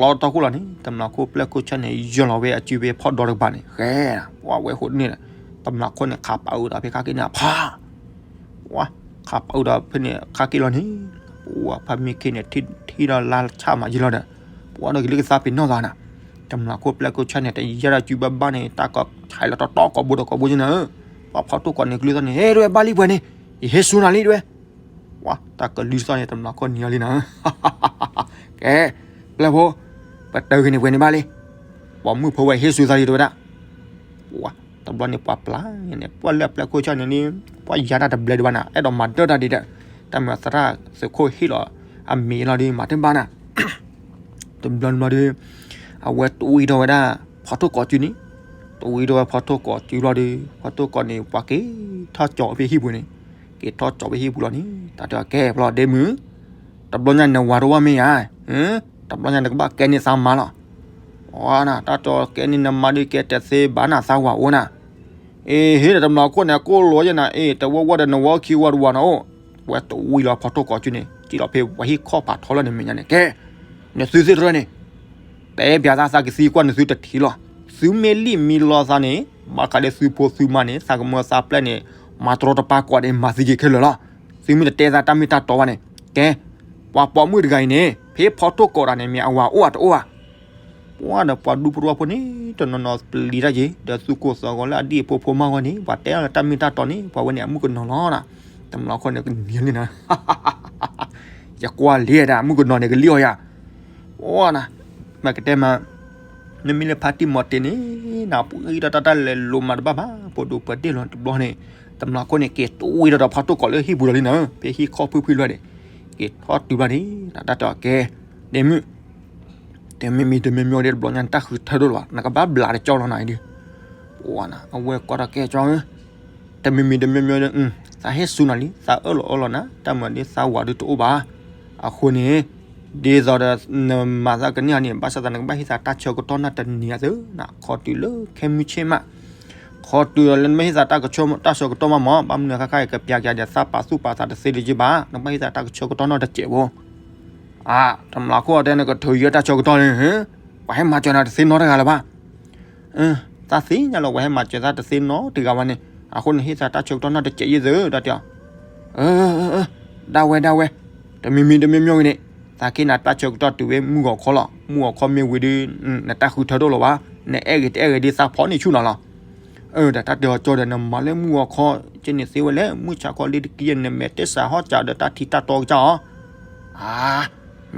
လီၤထီခိၣ်လီၤန့ၣ် တမျးခိၣ်ပျဲၢ်ခိၣ်ဆၢန့ၣ် ယၢၤလီၤဝဲအစုဝဲဖီၣ်ဒီတကပၤန့ၣ် ဃဲ, ပှၤ ဝဲဃိန့ၣ်, တမျးခိၣ်န့ၣ် ခးပာ်အုးဒီးဖဲခါက့ၤန့ၣ် ဖး, ပှၤ ခးပာ်အုးဒီးဖဲန့ၣ် ခါက့ၤလီၤန့ၣ်, ပှၤ ဖါမံခ့န့ၣ် ထံၣ်ဒီးလါဆၣ်မးယဲလီၤဒီး, ပှၤ ဒီးက့ၤလၢကသါပ့ၤနီၣ်သးနၤ, တမျးခိၣ်ပျဲၢ်ခိၣ်ဆၢန့ၣ် တယါတၢ်စုဘၣ်ဘၣ်န့ၣ် တၢ်ကီးဆဲးလီၤတီတီကိာ်ဘိဒီးကိာ်ဘိယဲနၤ, ပှၤ ဖီၣ်တိၢ်ကိးန့ၣ်ကလုၢ်သီၣ်န့ၣ် ဟဲ တဝဲဘၣ်လံပှဲၤန့ၣ်, ယဟဲဆူနၤလံတဝဲ ပှၤ တၢ်ကလုၢ်သီၣ်န့ၣ် တမျးခိၣ်နံၤအီၤလံနၤ, ကဲ, ပျဲၢ်ဖိ, ပတၢ်ဂ့ၢ်န့ၣ်ပှဲၤန့ၣ်ဘၣ်လံ. ပိာ်မုၣ်ဖိဝဲဟ့ၣ်ဆူၣ်သးလံတဲဝဲဒၣ်. ပှၤတဘျီန့ၣ်ပှၤပျၢ်န့ၣ် ပှၤလၢအပျဲၢ်ခိၣ်ဆၣ်န့ၣ်န့ၣ် ပှၤယၤတၢ်တဘျဲဒံးဘၣ်နၤ အဲၣ်ဒိးမၤဒၢၣ်တၢ်ဒံးဒီး တၢ်မၤသရၣ်သုးခိၣ်ဟ့ၣ်လီၤအမံၤလီၤဒီး မၤတဘၣ်နၤ တဘျီတဘျီဒီး အဝဲတဝံထီၣ်ဝဲဒၣ် ဖီထိၣ်ကိးစုန့ၣ်, တဝံထီၣ်ဝဲဖီထိၣ်ကိးစုလီၤဒီး ဖီထိၣ်ကိးန့ၣ် ပှၤက့ၤထီၣ်ကၠီၤဖဲဟံၣ်ပူၤန့ၣ်, က့ၤထီၣ်ကၠီၤဖဲဟံၣ်ပူၤလီၤန့ၣ် တၢ်တဲအီၤ ကဲ ဖျီဒ့မုၣ်, တဘျီညါနဝၤတအိၣ်ဘၣ်မ့ၢ်ဧါ, တဘျီညါနကဘၣ်ကဲန့ၢ်သးမါလီၤ. အနၤ တၢ်တဲအီၤ ကဲန့ၢ်နမါဒုးကဲတသ့ဘၣ်နၤ သးဝၤအိၣ်နၤ. အ့ ဟ့ၣ်ဒီးတမျးခိၣ်န့ၣ် အကိၣ်လိာ်ယဲနၤ အ့ တဝီဝီဒီးနဝီခံ ဝီတဝီနၤအိၣ်, ဝဲတဝံလီၤဖီထိၣ်ကိးစုန့ၣ် စံၣ်လီၤဖဲပှၤဟံၣ်ခီၣ်ဖးထီလၢနမဲာ်ညါန့ၣ် ကဲ နသုသ့ၣ်တရၢန့ၣ် တဲပျးသးသးကသံကွၢ်နသုတထံၣ်လီၤ. သုမ့ၢ်လံၣ်မံလီသးန့ၣ် ဘၣ်ဃးဒီးသုဖိသုမါန့ၣ် သးကမၢသးပျဲၢ်န့ၣ် မၤတရီတပါကွၢ်ဒီး မၤသံက့ၤခဲလၢာ်လီၤ. သုမ့ၢ်တတဲသးတၢ်မ့ၢ်တၢ်တီဘၣ်န့ၣ် ကဲ ပှၤပိာ်မုၣ်တဂၤအံၤန့ၣ် ဖဲဖီထိၣ်ကိးတၢ်န့ၣ် မ့ၢ်အဝၤအိၣ်အတအိၣ်ဧါ. ပှၤဒီးပှၤဒူပရၢဖိန့ၣ် တနီၤနီၤပျံၤတၢ်က့ၤ ဒီးသူၣ်ကိၢ်သးဂီၤလၢအဒံၣ်အဖိဖိမါဂီၢ်န့ၣ် ပှၤတဲအီၤလၢတၢ်မ့ၢ်တၢ်တီန့ၣ် ပှၤဝဲန့ၣ်အမုၣ်ကနီၤလီၤနၤ. တမျးခိၣ်န့ၣ်ကနံၤလံနၤ ယကွၢ်လံဒၣ် မုၣ်ကနီၤန့ၣ်ကလံၣ်အီၤယၤ, အိနၤ, မ့ၢ်ကတဲမး, နမ့ၢ်လၢဖါတံၢ်မီၤတ့ၢ်န့ၣ် နပှၤအံၤတၢ်တၢ်လဲၤလိၤမးတဘၣ်ဘၣ် ပှၤဒိၣ်ပှၤဒ့ၣ်လီၤတဘျီန့ၣ်, တမျးခိၣ်န့ၣ် က့ၤတဝံဒီးဖီထိၣ်ကိးလၢဟံၣ်ပူၤလီၤလံနၤ, ဖဲဟံၣ်ခီၣ်ဖုၣ်ဖုၣ်လီၤန့ၣ်, က့ၤထီၣ်တုၤဘၣ်န့ၣ် တၢ်တဲအီၤကဲ, ဒ့မုၣ် တမံၤမံၤတမံၤမံၤဒ်တဘျီညါ နတၢ်ဃုထၢဒိၣ်လီၤဘၣ် နကဘၣ်ဘျးတကၠီလီၤနၤအံၤဒုး, ပှၤနၤ အဝဲကွၢ်ထီၣ်ကဲကၠီဧၢ, တမံၤမံၤတမံၤမံၤဒီး သးဟ့ၣ်ဆူၣ်နၤလံ သးအၢၣ်လီၤအၢၣ်လီၤနၤ တၢ်မၤဒ်သးဝၤဒုးတအိၣ်ဘၣ်, အဃိန့ၣ်, ဒ်သိးဒီး နမၤသးကန့ၢ်အီၤန့ၣ် ဘၣ်ဆၣ်သးနကဘၣ်ဟ့ၣ်သးတၢ်ဆၢကတီၢ်နီၢ်တနံၤအသိးနၤ ခီတုၤလၢခဲမုၢ်ဆ့ၣ်မး, ခီတုၤလၢနမ့ၢ်ဟ့ၣ်သးတၢ်ဆၢကတီၢ်မးမး ဘၣ်မနုၤခါခါအံၤကပျးကဒီးသးပာ်သူၣ်ပာ်သးတသ့ဒံးက့ဘၣ် နကဘၣ်ဟ့ၣ်သးတၢ်ဆၢကတီၢ်နီၢ်တစဲးဖိ အါ, တမျးခိၣ်အတဲနကထုးယဲတၢ်ဆၢကတီၢ်န့ၣ်, ပှၤဟဲမၤစၢၤနၤတသ့နီတဂၤလၢၤဘၣ်. သးသ့ၣ်ညါလီၤ ပှၤဟဲမၤစၢၤသးတသ့နီတဂၤဘၣ်န့ၣ်, အဃိန့ၣ်ဟ့ၣ်သးတၢ်ဆၢကတီၢ်နီၢ်တစဲးယဲၢ်သု တၢ်တဲအီၤ, ဒၣ်ဝဲဒၣ်ဝဲ, တမံၤမံၤတမံၤမံၤဝံၤန့ၣ်, သးကဟ့ၣ်နၤတၢ်ဆၢကတီၢ်တုၤဝဲမုၢ်ဂီၤခီလီၤ မုၢ်ဂီၤခီမ့ၢ်ဝံၤဒီး, နတၢ်ဃုထၢဒိၣ်လီၤဘၣ်, နအဲၣ်ဂ့ၤတအဲၣ်ဂ့ၤဒ်သးဖီန့ၣ်ဆူၣ်နၤလီၤ. ဒီးတၢ်တဲအီၤကၠီဒီး နမၤလၢမုၢ်ဂီၤခီ, ကန့ၣ်သ့ဝဲလဲၣ် မုၢ်ဆါခီလံတကံၢ် နမဲာ်တဲစးဟီၣ်စးဒီးတၢ်ထံတၢ်တီကစၢ်အီၤ, အါ,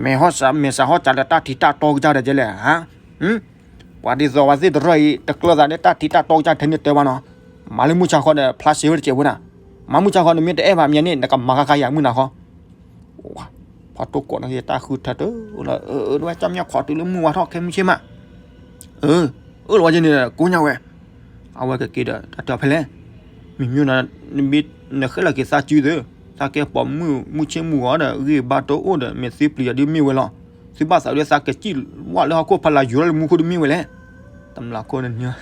မဲာ်ဟီၣ်စးမဲာ်စးဟီၣ်စးဒီးတၢ်ထံတၢ်တီကစၢ်ဒီးကဲလဲၣ်, ပှၤဒ်သိးဝဲသ့ၣ်တရၢအံၤ တကျၢၤသးလၢတၢ်ထံတၢ်တီကစၢ်ထဲန့ၣ်တဲဘၣ်နီၤ, မၤလၢမုၢ်ဆါခီဒီး ဖျါရှဲဝဲတစဲးဖိနၤ, မၤမုၢ်ဆါခီနမ့ၢ်တအဲၣ်ဘၣ်မ့ၢ်န့ၣ် နကမၤဃါဃါယၤမုၢ်နၤခီ ဖီတိၢ်ကိးန့ၣ်တၢ်ဃုထၢတၢ်လၢ အၢ ဝဲကၠီမ့ၢ်ခီတုၤလၢမုၢ်ဝါထီၣ်ခဲမုၢ်ဆ့ၣ်မး, အၢ လီၤဝဲကန့ၣ် ကိညါဝဲ, အဝဲကက့ၤဒီး တၢ်တဲအီၤဖဲလဲၣ်, မ့မ့ၢ်နဃဲလီၤက့ၤသးစုသု, သးကဲပိာ်မုၣ်မုၢ်ဆ့ၣ်မုၢ်ဂီၤဒီး ဂံၢ်ဘါတအိၣ်ဒီး မ့ၢ်သုပျံၤယၤဒုးမ့ၢ်ဝဲလီၤ, သုဘၣ်သးဒုးသးကစံၣ်ဝၣ်လၢဟီၣ်ခိၣ်ဖီလာ်ယူၤလၢမူခိၣ်ဒုးမ့ၢ်ဝဲလဲၣ်, တမျးခိၣ်န့ၣ်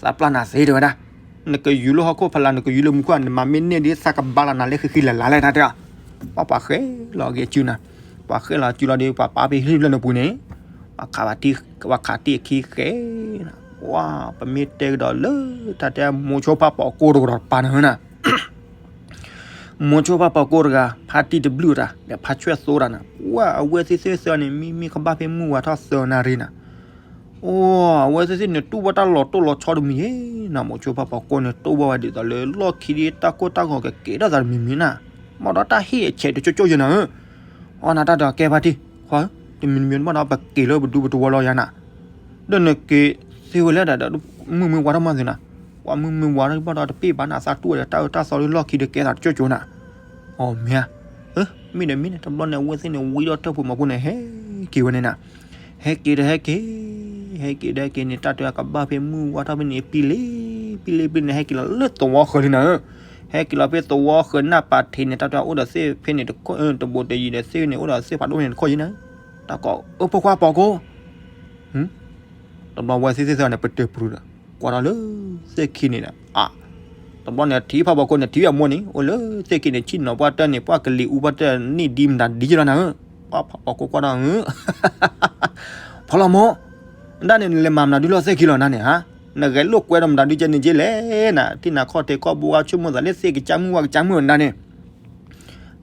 သးပျၢ်နၤသ့တဲဝဲဒၣ်, နကယူၤလၢဟီၣ်ခိၣ်ဖီလာ် နကယူၤလၢမူခိၣ် နမၤမ့ၢ်န့ၢ်ဒ်သးကဘါလီၤနၤလၢဃံဃံလၤလၤလဲၣ်တၢ်တဲအီၤ, ပှၤပှၤဃဲလီၤက့ၤစုနၤ, ပှၤဃဲလီၤစုလီၤဒီး ပှၤပာ်ဖဲဟံၣ်ဖျၢၣ်န့ၣ်ပူၤန့ၣ်, ပှၤခးဘၣ်ထံ, ပှၤခးထံအခံဃဲ, ဝါ, ပမ့ၢ်တဲကဒီးလၢ တၢ်တဲမိၤဆိဖးပိာ်ကိၢ်တကဒီးတပၤန့ၣ်နၤ မိၤဆိဖးပိာ်ကိၢ်တဂၤ ဖါတံၢ်တဘျုးတၢ် ဒီးဖါဆွဲၣ်သိတၢ်န့ၣ် ပှၤအဝဲသ့ၣ်သ့ၣ်သၢန့ၣ် မံမံကဘၣ်ဖဲမုၢ်ဝါထီၣ်သၢနၣ်ရံၣ်န့ၣ်, အိ အဝဲသ့ၣ်သ့ၣ်န့ၣ် တူၢ်ဘၣ်တၢ်လီၤတိၢ်လီၤဆီတမံၤယဲၢ်န့ၣ် မိၤဆိဖးပိာ်ကိၢ်န့ၣ် တူၢ်ဘၣ်ဝဲဒ်သိးလၢလီၢ်ခံဒ်တၢ်ကိၢ်တၢ်ဂီၤကကဲၤထီၣ်သးတမံၤမံၤန့ၣ်, ဘၣ်ဒီးတၢ်ဟ့ၣ်အဆဲးတကၠိကၠိယဲၢ်န့ၣ်ဧၢ, အီနၤတၢ်ဒီးကဲဖါတံၢ်, ခွါဧၢ, တမံၤတမံၤဘၣ်ဒီးပက့ၤလၢပဒူပတဝီလီၤယၤန့ၣ်, ဒီးနက့ၤသ့ဝဲလဲၣ်ဒီး မုၢ်မ့ၢ်ဝါထီၣ်မးသုန့ၣ်, ပှၤမုၢ်မ့ၢ်ဝါထီၣ်ဘၣ်ဒီးတပ့ၢ်ဘၣ်န့ၣ် သးတူၢ်ဝဲဒီးတၢ်အၢတၢ်သီလၢလီၢ်ခံဒီးကဲသးတကၠိကၠိန့ၣ်, အီ မ့ၢ်ဧါ, မ့ၢ်ဒီးမ့ၢ်န့ၣ် တဘျီန့ၣ် အဝဲသ့ၣ်န့ၣ် ဝံထီၣ်တၢ်ဖိမီၤဖိန့ၣ် ဟဲက့ၤဝဲန့ၣ်န့ၣ်, ဟဲက့ၤဒီးဟဲက့ၤ, ဟဲက့ၤဒီးဟဲက့ၤန့ၣ် တၢ်တဲကဘၣ်ဖဲမုၢ်ဝါထီၣ်ဖဲန့ၣ် ပံလ့ပံလ့ပံန့ၣ် ဟဲက့ၤလီၤလၢသဝီဃၢၤလံန့ၣ်, ဟဲက့ၤလီၤဖဲသဝီဃၢၤနၢ်ပၤထံးန့ၣ် တၢ်တဲအိၣ်ဒီးသ့ၣ်ဖဲန့ၣ်တဘိးတယံၤဒီးသ့ၣ်န့ၣ် အိၣ်ဒီးသ့ၣ်ဖးဒိၣ်န့ၣ်တခီယံၤန့ၣ်, တၢ်ကိးအၢဖိခွါပိာ်ကိၢ် တဘျီဝဲသ့ၣ်သ့ၣ်သၢန့ၣ် ပတၢၢ်ပရူၤဒီး ကွၢ်ထီၣ်လၢသ့ၣ်ခံန့ၣ်ဒီး အါ, တဘျီန့ၣ် ထံဖးပိာ်ကိၢ်န့ၣ် ထံအမိၢ်န့ၣ် အိၣ်လၢသ့ၣ်ခံန့ၣ် ဆ့ၣ်နီၤပှၢ်တၢၢ်န့ၣ် ပှၤကလံၤအူပှၢ်တၢၢ်န့ၣ် ဒ်မတၤဒ်ယလီၤနၤဧၢ, ပှၤဖးပိာ်ကိၢ်ကွၢ်ထီၣ်ဧၢ ဖီလီၤမိၢ်, ဒၣ်န့ၣ် နလဲၤမၤမတၤဒုလီၤသ့ၣ်ခံလီၤနၤန့ၣ်ဧါ, နဂဲၤလိာ်ကွဲဒီးမတၤဒုကဲန့ၣ်က့လဲၣ်နၤ, ထံၣ်နၤခီၣ်ထံးခီၣ်ဘိ ဝါဆိကမိၣ်သးလၢသ့ၣ်ကစၢ်မုၢ်ဝါကစၢ်မုၢ်နၤန့ၣ်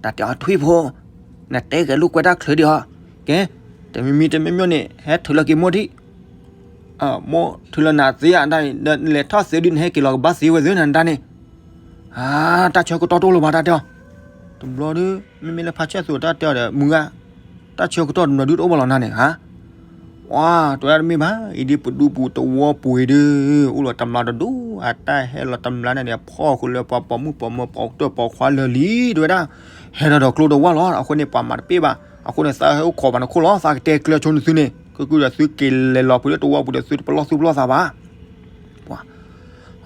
တၢ်တဲအီၤထွံၣ်ဖိ, နတဲဂဲၤလိာ်ကွဲတၢ်ချၢဒံးအီၤ, ကဲ, တမံၤမံၤတမံၤမံၤန့ၣ် ဟဲထုးလီၤက့ၤမိၢ်ထံး, မိၢ်ထုးလီၤနၤသ့ဧါ, ဒီးနလဲၤထီၣ်သ့ဒုး နဟဲက့ၤလီၤကဘၣ်သ့ဝဲသ့န့ၣ်ဒၣ်န့ၣ်, အါ, တၢ်ဆၢကတီၢ်တအိၣ်လၢၤဘၣ်တၢ်တဲအီၤ, တဘျီဒီး မ့မ့ၢ်လၢဖါဆၢၣ်သူးတၢ်တဲအီၤဒီး မုၢ်ဂၤ တၢ်ဆၢကတီၢ်တနီၤဒုတအိၣ်ဘၣ်လီၤနၤန့ၣ်ဧါ. ပှၤ တဲဝဲဒၣ်တမ့ၢ်ဘၣ်, အံၤဒ်ပဒူပူၤတဝီပူၤအံၤဒုး အိၣ်လီၤတမျးတဒူၣ် အတၢ်ဟဲလီၤတမျးန့ၣ်ဒီး ဖီၣ်ဃုာ်လၢပှၤပိာ်မုၣ်ပိာ်မၢၤ ပိာ်တၢၢ်ပိာ်ခွါလၢာ်လံ တဲဝဲဒၣ်, ဟဲထီၣ်ဒီးကျိတဝၢ်လီၤ. အဃိန့ၣ် ပှၤမၤတပ့ၢ်ဘၣ်. အဃိန့ၣ် သးဟဲအိၣ်ခိးပှၤနခိၣ်လီၤ. သးကတဲကျၢၤဆိနသုန့ၣ် ကကုၢ်ဒီးသုက့ၤလဲၤလီၤပှ့ၤလၢတဝီပူၤဒီး သုတပလီၢ်သူၣ်ပလီၢ်သးဘၣ်. ပှၤ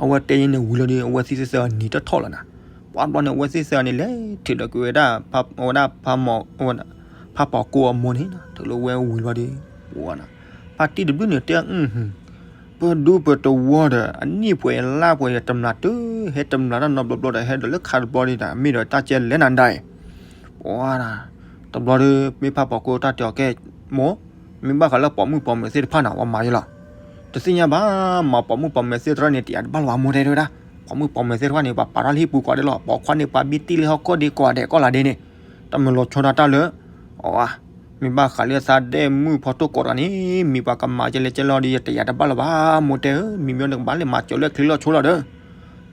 အဝဲတဲန့ၣ်ဝံၤလီၤဒီး အဝဲသ့ၣ်စ့ၢ်ကီးနံၤတထီၣ်လီၤနၤ. ပှၤတဘျီန့ၣ် အဝဲသ့ၣ်စ့ၢ်ကီးန့ၣ် လဲၤထုးဒီးက့ၤဝဲဒၣ် ဝဲဒၣ် ဖးပီၤကိအမိၢ်န့ၣ် ထုးလၢဝဲဝံၤလီၤဒီး ပှၤနၤ ဖါတံၢ်တဘျုးန့ၣ်တဲ ပဒူပတဝီဒီး အနံၣ်ပှဲၤလါပှဲၤဒီး တမျးတၢ် ဟဲတမျးတၢ်နီတဘျီဘျီဒီး ဟဲဒီးလၢခါတဘျီဒီး မ့ၢ်ဒီးတၢ်ကဲလဲၣ်နၤဒၣ်အံၤ. ပှၤနၤ တဘျီဒီး မ့ၢ်ဖးပီၤကိတၢ်တဲအီၤကဲ မိၢ် မ့ၢ်ဘၣ်ဃးလၢပိာ်မုၣ်ပိာ်မၢၤသ့ၣ်တဖၣ်န့ၣ် ပှၤမၤယလီၤ. တသ့ၣ်ညါဘၣ် မၤပိာ်မုၣ်ပိာ်မၢၤသ့ၣ်တဖၣ်န့ၣ် တယာ်တဘၣ်လီၤဘၣ် မိၢ်တဲတဲဝဲဒၣ်. ပိာ်မုၣ်ပိာ်မၢၤသ့ၣ်တဖၣ်န့ၣ် ပှၤပာ်ထီၣ်လၢဟံၣ်ပူၤကိးဂၤဒဲးလီၤ. ပိာ်ခွါန့ၣ် ပှၤဘံၣ်တံၢ်လၢဟီၣ်ခိၣ်ဒ့ကိးဂၤဒဲးကိးဂၤဒဲးန့ၣ် တၢ်မၤလီၤဆီဒၣ်တၢ်လၢ အဝဲ မ့ၢ်ဘၣ်ဃးလၢသးဒဲမုၣ်ဖီထိၣ်ကိးတဂၤန့ၣ် မံၤပှၤကမၤကဲလဲၣ်ကဲလဲၣ်ဒီး ယတယာ်တဘၣ်လီၤဘၣ် မိၢ်တဲဧၢ. မံၤမ့ၢ်နကဘၣ်လဲၤမၤစၢၤလၢချံလီၤဆိလီၤဒီး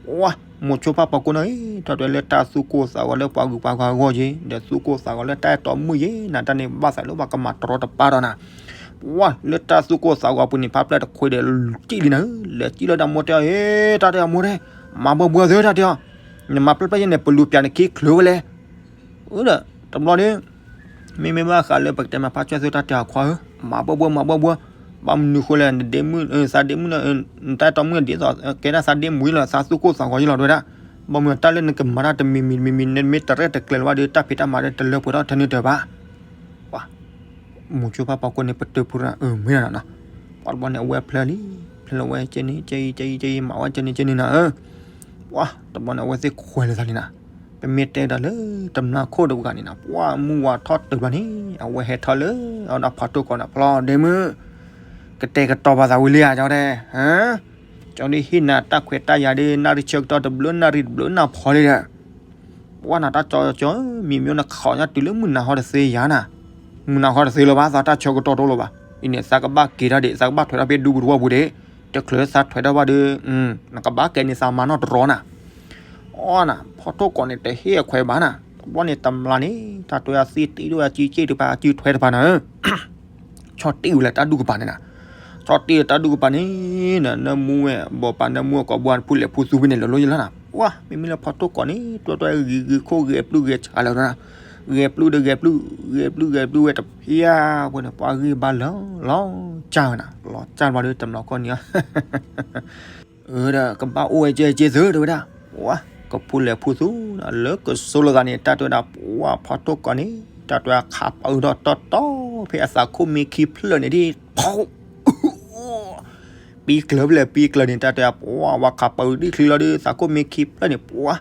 ပှၤ မိၤဆိဖးပီၤကိန့ၣ် တၢ်တဲလၢတၢ်သူၣ်ကိၢ်သးဂီၤလၢပှၤဂုၤပှၤဂၤအဂီၢ်က့ၤ ဒီးသူၣ်ကိၢ်သးဂီၤလၢတၢ်အဲၣ်တီမုၣ်က့ၤ နၤတၢ်န့ၣ်ဘၣ်သးလၢပှၤကမၤတရီတပါဒီးနၤ. ပှၤ လၢတၢ်သူၣ်ကိၢ်သးဂီၤပူၤန့ၣ် ဖးပျဲၢ်တခွ့ဒီး စံၣ်လံနၤဧၢ, လဲၤစံၣ်လီၤဒီးမိၢ်တဲအီၤ ဟ့ တၢ်တဲအမိၢ်တဲ, မၤဘၢဘှၢသ့တၢ်တဲအီၤ, နမၤပျဲၢ်ပျဲၢ်ယဲန့ၣ် ပလူၤပၠးနခံချုးဝဲလဲၣ်. အၢဒီး တဘျီဒီး မ့မ့ၢ်ဘၣ်ဃးလၢပကတဲမးဖးကွၢ်သုတၢ်တဲအီၤခွါဧၢ, မၤဘၢဘှၢမၤဘၢဘှၢ, ဘၣ်မနုၤဃိလဲၣ် နဒ့မုၣ် သးဒ့မုၣ် နတၢ်အဲၣ်တီမုၣ်ဒ်သိး ကဲဒၣ်သးဒ့မုၣ်လီၤ သးသူၣ်ကိၢ်သးဂီၤယလီၤတဲဝဲဒၣ်, ဘၣ်မနုၤတၢ်လၢနကမၤတၢ်တမံၤမံၤတမံၤမံၤ နမ့ၢ်တရဲၣ်တကျဲၤလၢၤဘၣ်ဒီး တၢ်ဖံးတၢ်မၤဒီးတလၢပှဲၤထီၣ်ထဲန့ၣ်တၢၤဘၣ်. ပှၤ မိၤဆိဖးပီၤကိန့ၣ် ပတုာ်ဖုးရၣ်အၢမ့ၢ်နီၤနီၤ, ပှၤတဘျီန့ၣ် အဝဲဖျၢၣ်လံ, ဖျၢၣ်လၢဝဲကဲန့ၣ် ကဲအံၤ ကဲအံၤ ကဲအံၤ မၤဝဲကဲန့ၣ် ကဲန့ၣ်နၤဧၢ, ပှၤ တဘျီန့ၣ် အဝဲသ့ၣ်ခွဲးလၢသးလံနၤ, ပမ့ၢ်တဲဒီးလၢတမျးခိၣ်တဂၤန့ၣ်နၤ ပှၤမုၢ်ဝါထီၣ်တုၤဘျီန့ၣ် အဝဲဟဲထီၣ်လၢအဝဲဒၣ်ဖီထိၣ်ကိးန့ၣ် ဖျီဒ့မုၣ်, ကတဲာ်ကတီၤပာ်သးဝံၤလံဧါ ကၠီတဲ, ကၠီဒုးဟ့ၣ်နၤတၢ်ခွဲးတၢ်ယာ်ဒီး နၣ်ရံၣ်ဆၢကတီၢ်တဘျုးနၣ်ရံၣ်တဘျုးနၣ်ဖီလံဒီး ပှၤနၤတၢ်ကၠီကၠီ, မံၤမ့ၢ်နခီညါတုၤလၢမုၢ်နၤဟီတသ့ယၤနၤ, မုၢ်နၤဟီတသ့လၢၤဘၣ် သးတၢ်ဆၢကတီၢ်တအိၣ်လၢၤဘၣ်, အံၤန့ၣ် သးကဘၣ်က့ၤထီၣ်ဒံး သးကဘၣ်ထွဲထီၣ်ဖဲဒူပူၤတဝီပူၤဒံး, တချုးသးထွဲထီၣ်ဘၣ်ဒီး နကဘၣ်ကဲန့ၢ်သးမါနီၢ်တရီနၤ, အီနၤ ဖီထိၣ်ကိးန့ၣ် တဟ့ၣ်အခွဲးဘၣ်နၤ, တဘျီန့ၣ် တမျးန့ၣ် တၢ်တဲအသ့ၣ်တံၢ်ဒိၣ်အစုက့ၢ်တဖၣ်အစုထွဲတဖၣ်နၤဧၢ ဆီၣ်တံၢ်ဝဲလၢတၢ်ဒူၣ်ကပၤန့ၣ်နၤ, ဆီၣ်တံၢ်လၢတၢ်ဒူၣ်ကပၤန့ၣ် နနၢမူဝဲ ဘီပာ်နၢမူအကိာ်ဘိဖုလဲၤဖုသူဖဲန့ၣ် လီၤလီၤယလီၤနၤ, ပှၤ မ့မ့ၢ်လၢဖီထိၣ်ကိးန့ၣ် တွဲတွဲဂ့ၤဂ့ၤခိၣ်ဂဲၤပျုၢ်ဂဲၤဆးလၢၤနၤ, ဂဲၤပျုၢ်ဒီးဂဲၤပျုၢ် ဂဲၤပျုၢ်ဂဲၤပျုၢ်ဝဲတဖျၢၣ်ဖိန့ၣ် ပှၤဂ့ၢ်ဘါလၢာ်လီၤကၢ်ဝဲနၤ, လီၤကၢ်ဘျီဒီးတမျးခိၣ်န့ၣ် အၢ ဒီးကဘၣ်အိၣ်ဝဲကဲကဲသုတဲဝဲဒၣ်, ပှၤ ကဖုလဲၤဖုသူ လၢကစိလၢဂၤန့ၣ် တၢ်တဲဝဲဒၣ် ပှၤဖီထိၣ်ကိးန့ၣ် တၢ်တဲဝဲခးပာ်အုးထီၣ်တီတီ ဖဲအသးခိၣ်မ့ၢ်ခံဖျၢၣ်န့ၣ်ဒ် ဖီ ပံကျၢၤဖဲလဲၣ်ပံကျၢၤန့ၣ် တၢ်တဲဝဲ ပှၤဝဲခးပာ်အုးဒံၣ်ချံလီၤဒီး သးခိၣ်မ့ၢ်ခံဖျၢၣ်န့ၣ် ပှၤ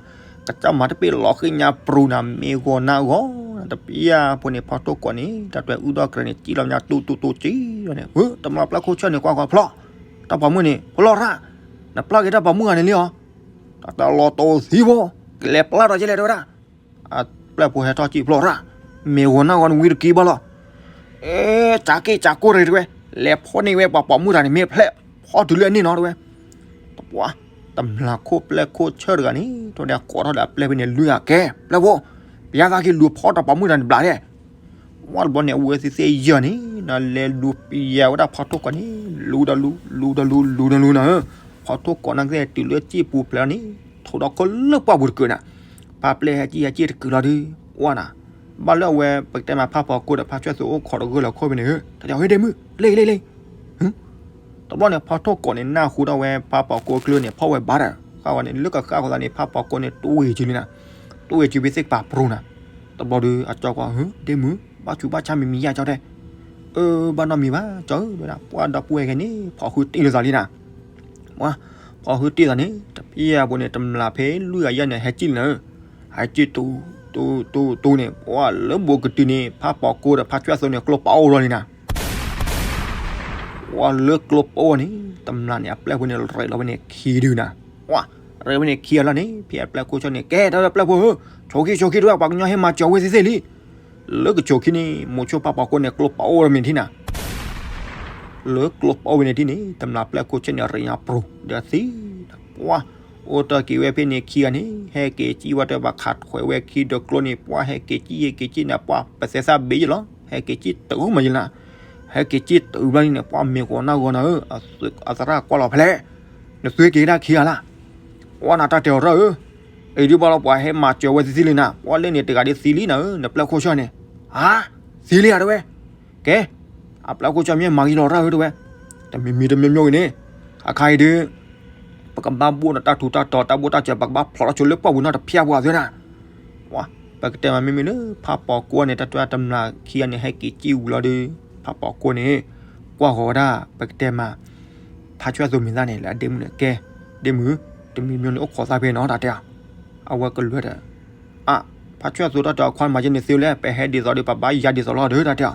ကစၢ်မၤတပ့ၢ်လီၤဃ့ညါပြူၤနၤ မ့ၢ်ဂီၤနၢ်ဂီၤ တပျၢ်ဖိန့ၣ် ဖီထိၣ်ကိးန့ၣ် တၢ်တဲဝဲအုၣ်ထီၣ်ကြဲးန့ၣ် စံၣ်လီၤညါတူတူတူစံၣ်လီၤန့ၣ် ဧၢ တမျးပျဲၢ်ခိၣ်ဆၢၣ်န့ၣ် ကွၢ်ကွၢ်ဖျီ တၢ်ပိာ်မုၣ်န့ၣ် ဖျီရၣ် နပျၢ်က့ၤတၢ်ပိာ်မုၣ်ဂၤန့ၣ်လံဧါ, တၢ်တလီၤတူာ်သံဖိ ကလဲၤပျၢ်ဒီးကလဲၤတဲဝဲဒၣ်, အပျဲၢ်ဖိဟဲထီၣ်စံၣ်ဖျီရၣ်, မ့ၢ်ဂီၤနၢ်ဂီၤနဝံတက့ၢ်ဘၣ်လီၤ, အဲ ကၠးက့ၢ်ကၠးကိၢ်ရ့ၣ်တဲဝဲ, လဲၤဖီၣ်န့ၢ်ဝဲပှၤပိာ်မုၣ်တဂၤန့ၣ် မ့ၢ်ဖျဲးဖီၣ်တုၤလၢအန့ၣ်နီၤတဲဝဲ, တပှၢ် တမျးခိၣ်ပျဲၢ်ခိၣ်ဆၢၣ်တဂၤန့ၣ် ထိၣ်ဒဲးကိးထီၣ်ဒီးအပျဲၢ်ဖဲန့ၣ် လုၢ်အကဲ ပျဲၢ်ဖိ, ပျဲၢ်သးက့ၤလူၤဖီၣ်တၢ်ပိာ်မုၣ်တဂၤန့ၣ်ဘျးဒဲး ဝံၤတဘျီန့ၣ် အဝဲသ့ၣ်သ့ၣ်ယဲၢ်န့ၣ် နလဲၤလူၤပျဲဝဲဒၣ်ဖီထိၣ်ကိးန့ၣ် လူၤဒီးလူၤ လူၤဒီးလူၤ လူၤဒီးလူၤနၤဧၢ, ဖီထိၣ်ကိးန့ၣ်က့ၤတုၤလၢစံၣ်ပူၤဖျဲးန့ၣ် ထိးဒီးခိၣ်လၢပှၢ်ပူၤတကုာ်နၤ, ဖါပျဲၢ်ဟဲကံၢ်ဟဲကံၢ်တကုာ်လီၤဒုး ဝဲနၤ, ဘၣ်လၢအဝဲပကတဲမးဖါပီၤကိဒီးဖါဆွဲၣ်သိးအိၣ်ခိးတဂၢၢ်လီၤခိၣ်ဖဲန့ၣ်ဧၢ, တၢ်တဲအီၤ ဟ့ၣ်ဒ့မုၣ် လ့ၢ်လ့ၢ်လ့ၢ် တဘျီန့ၣ် ဖီထိၣ်ကိးန့ၣ် နၢ်ဟူထီၣ်ဝဲဖါပီၤကိအကျၢၢ်န့ၣ် ဖီၣ်ဝဲဘၣ်ဒီး ဃၣ်ဝဲန့ၣ် လၢကဃၣ်ဃီသးန့ၣ် ဖါပီၤကိန့ၣ်တူၢ်ဂ့ၤစုလံနၤ, တူၢ်ဂ့ၤစုဖဲသ့ၣ်ကပၤပြူၤနၤ, တဘျီဒီးအကၠီကွၢ် ဟ့ၣ်ဒ့မုၣ် ဘၣ်ဆူးဘၣ်ဆါမံၤမံၤယါကၠီတဲ, အၢ ဘၣ်နီတမံၤဘၣ် ကၠီဧၢ တဲဝဲဒၣ် ပှၢ်ဒီပုၢ်ဝဲၢ်ဂၤန့ၣ် ဖီၣ်ဃုတ့ၢ်လိာ်သးလံနၤ ပှၤ ဖီၣ်ဃုတ့ၢ်သးန့ၣ် တပျၢ်ဖိန့ၣ် တမျးဖဲလွံၢ်ဂၤယဲၢ်န့ၣ် ဟဲကံၢ်လံနၤဧၢ, ဟဲကံၢ်တူၤ တူၤ တူၤ တူၤန့ၣ် ပှၤလၢဘိးကတုၤန့ၣ် ဖါပီၤကိဒီးဖါဆွဲၣ်သိးန့ၣ် ကျိပာ်အိၣ်လီၤလံနၤ ပှၤလၢကျိပာ်အိၣ်န့ၣ် တမျးန့ၣ် အပျဲၢ်ဖိန့ၣ် ရဲၣ်လီၤဝဲန့ၣ်ခံဒုနၤ, ပှၤ ရဲၣ်ဝဲန့ၣ်ခံဂၤလီၤန့ၣ် ဖဲအပျဲၢ်ခိၣ်ဆၢၣ်န့ၣ် ကဲ တၢ်ပျဲၢ်ဖိဧၢ, ဆိးခံ ဆိးခံတဝဲ ပှၤကညီဟဲမၤစၢၤဝဲသ့ၣ်သ့ၣ်လံ လၢကဆိးခံန့ၣ် မိၤဆိဖါပီၤကိန့ၣ် ကျိပာ်အိၣ်ဝဲမ့ၢ်ထံၣ်နၤ လၢကျိပာ်အိၣ်ဝဲန့ၣ်ထံၣ်န့ၣ် တမျးပျဲၢ်ခိၣ်ဆၢၣ်န့ၣ် ရ့ညါပြူၤဒီးသံဒီး ပှၤ အိၣ်တ့ၢ်က့ၤဝဲဖဲန့ၣ်ခံဂၤန့ၣ် ဟဲက့ၤကံၢ်ဝဲတၢ်ဘၣ်ခးထွဲးဝဲခံဒီးကျိန့ၣ် ပှၤဟဲက့ၤကံၢ်ဟဲက့ၤကံၢ်န့ၣ် ပှၤပသဲသၣ်ဘ့ယလီၤ ဟဲက့ၤစံၣ်တုၤမးယလၢ ဟဲက့ၤစံၣ်တုၤဘျီန့ၣ် ပှၢ်မ့ၤကီးနၢ်ဂီၤနၤဧၢ, အသရၣ်ကွၢ်လီၤဖဲလဲၣ်, နသုက့ၤဒၣ်ခံဂၤလၢ်, ပှၢ်နၤတၢ်တဲအီၤရၢ်ဧၢ, အံၤဒုးဘၣ်လီၤပှၤဟဲမၤစၢၤဝဲသ့ၣ်သ့ၣ်လံနၤ, ပှၢ်လၢန့ၣ်တဂၤဒ်သံလံနၤဧၢ, နပျဲၢ်ခိၣ်ဆၢန့ၣ်, ဟါ, သံလံဧါတဲဝဲ, ကဲ, အပျဲၢ်ခိၣ်ဆၢမ့ၢ်မၤဂ့ၤလီၤရၢ်ဧၢတဲဝဲ, တမံၤမံၤတမံၤမံၤဂ့ၤန့ၣ်, အခါအံၤဒုး ပကဘၣ်ဘိၣ်ဒီးတၢ်ထူးတၢ်တီၤ တၢ်ဘိၣ်တၢ်စၢၤ ပကဘၣ်ဖျိးထီၣ်ဆိလၢပှၢ်ပူၤနီတဖျၢၣ်ပှၤသ့နၤ, ပကတဲမးမ့မ့ၢ်လၢဖးပီၤကိးန့ၣ် တၢ်တဲတမျၢ်ခံဂၤန့ၣ် ဟဲက့ၤစံၣ်ဝံၤလီၤဒီး ဖးပီၤကိးန့ၣ် ကွၢ်ဃီၤဝဲဒၣ် ပကတဲမး ဖးဆွဲၣ်အသိးမံၤသၣ်န့ၣ် လၢအဒ့မုၣ်န့ၣ်ကဲ, ဒ့မုၣ်, တမံၤမံၤန့ၣ်အိၣ်ခိးသးဖဲနီၤ တၢ်တဲအီၤ, အဝဲကလုၢ်ဒီး အါ, ဖးဆွဲၣ်အသိးတၢ်တဲအီၤ ခွါမၤယဲန့ၣ်သ့ဝဲလဲၣ်, ပဟဲဒ်သိးဒီး ပဘၣ်ယၤဒ်သိးလီၤဒီး တၢ်တဲအီၤ,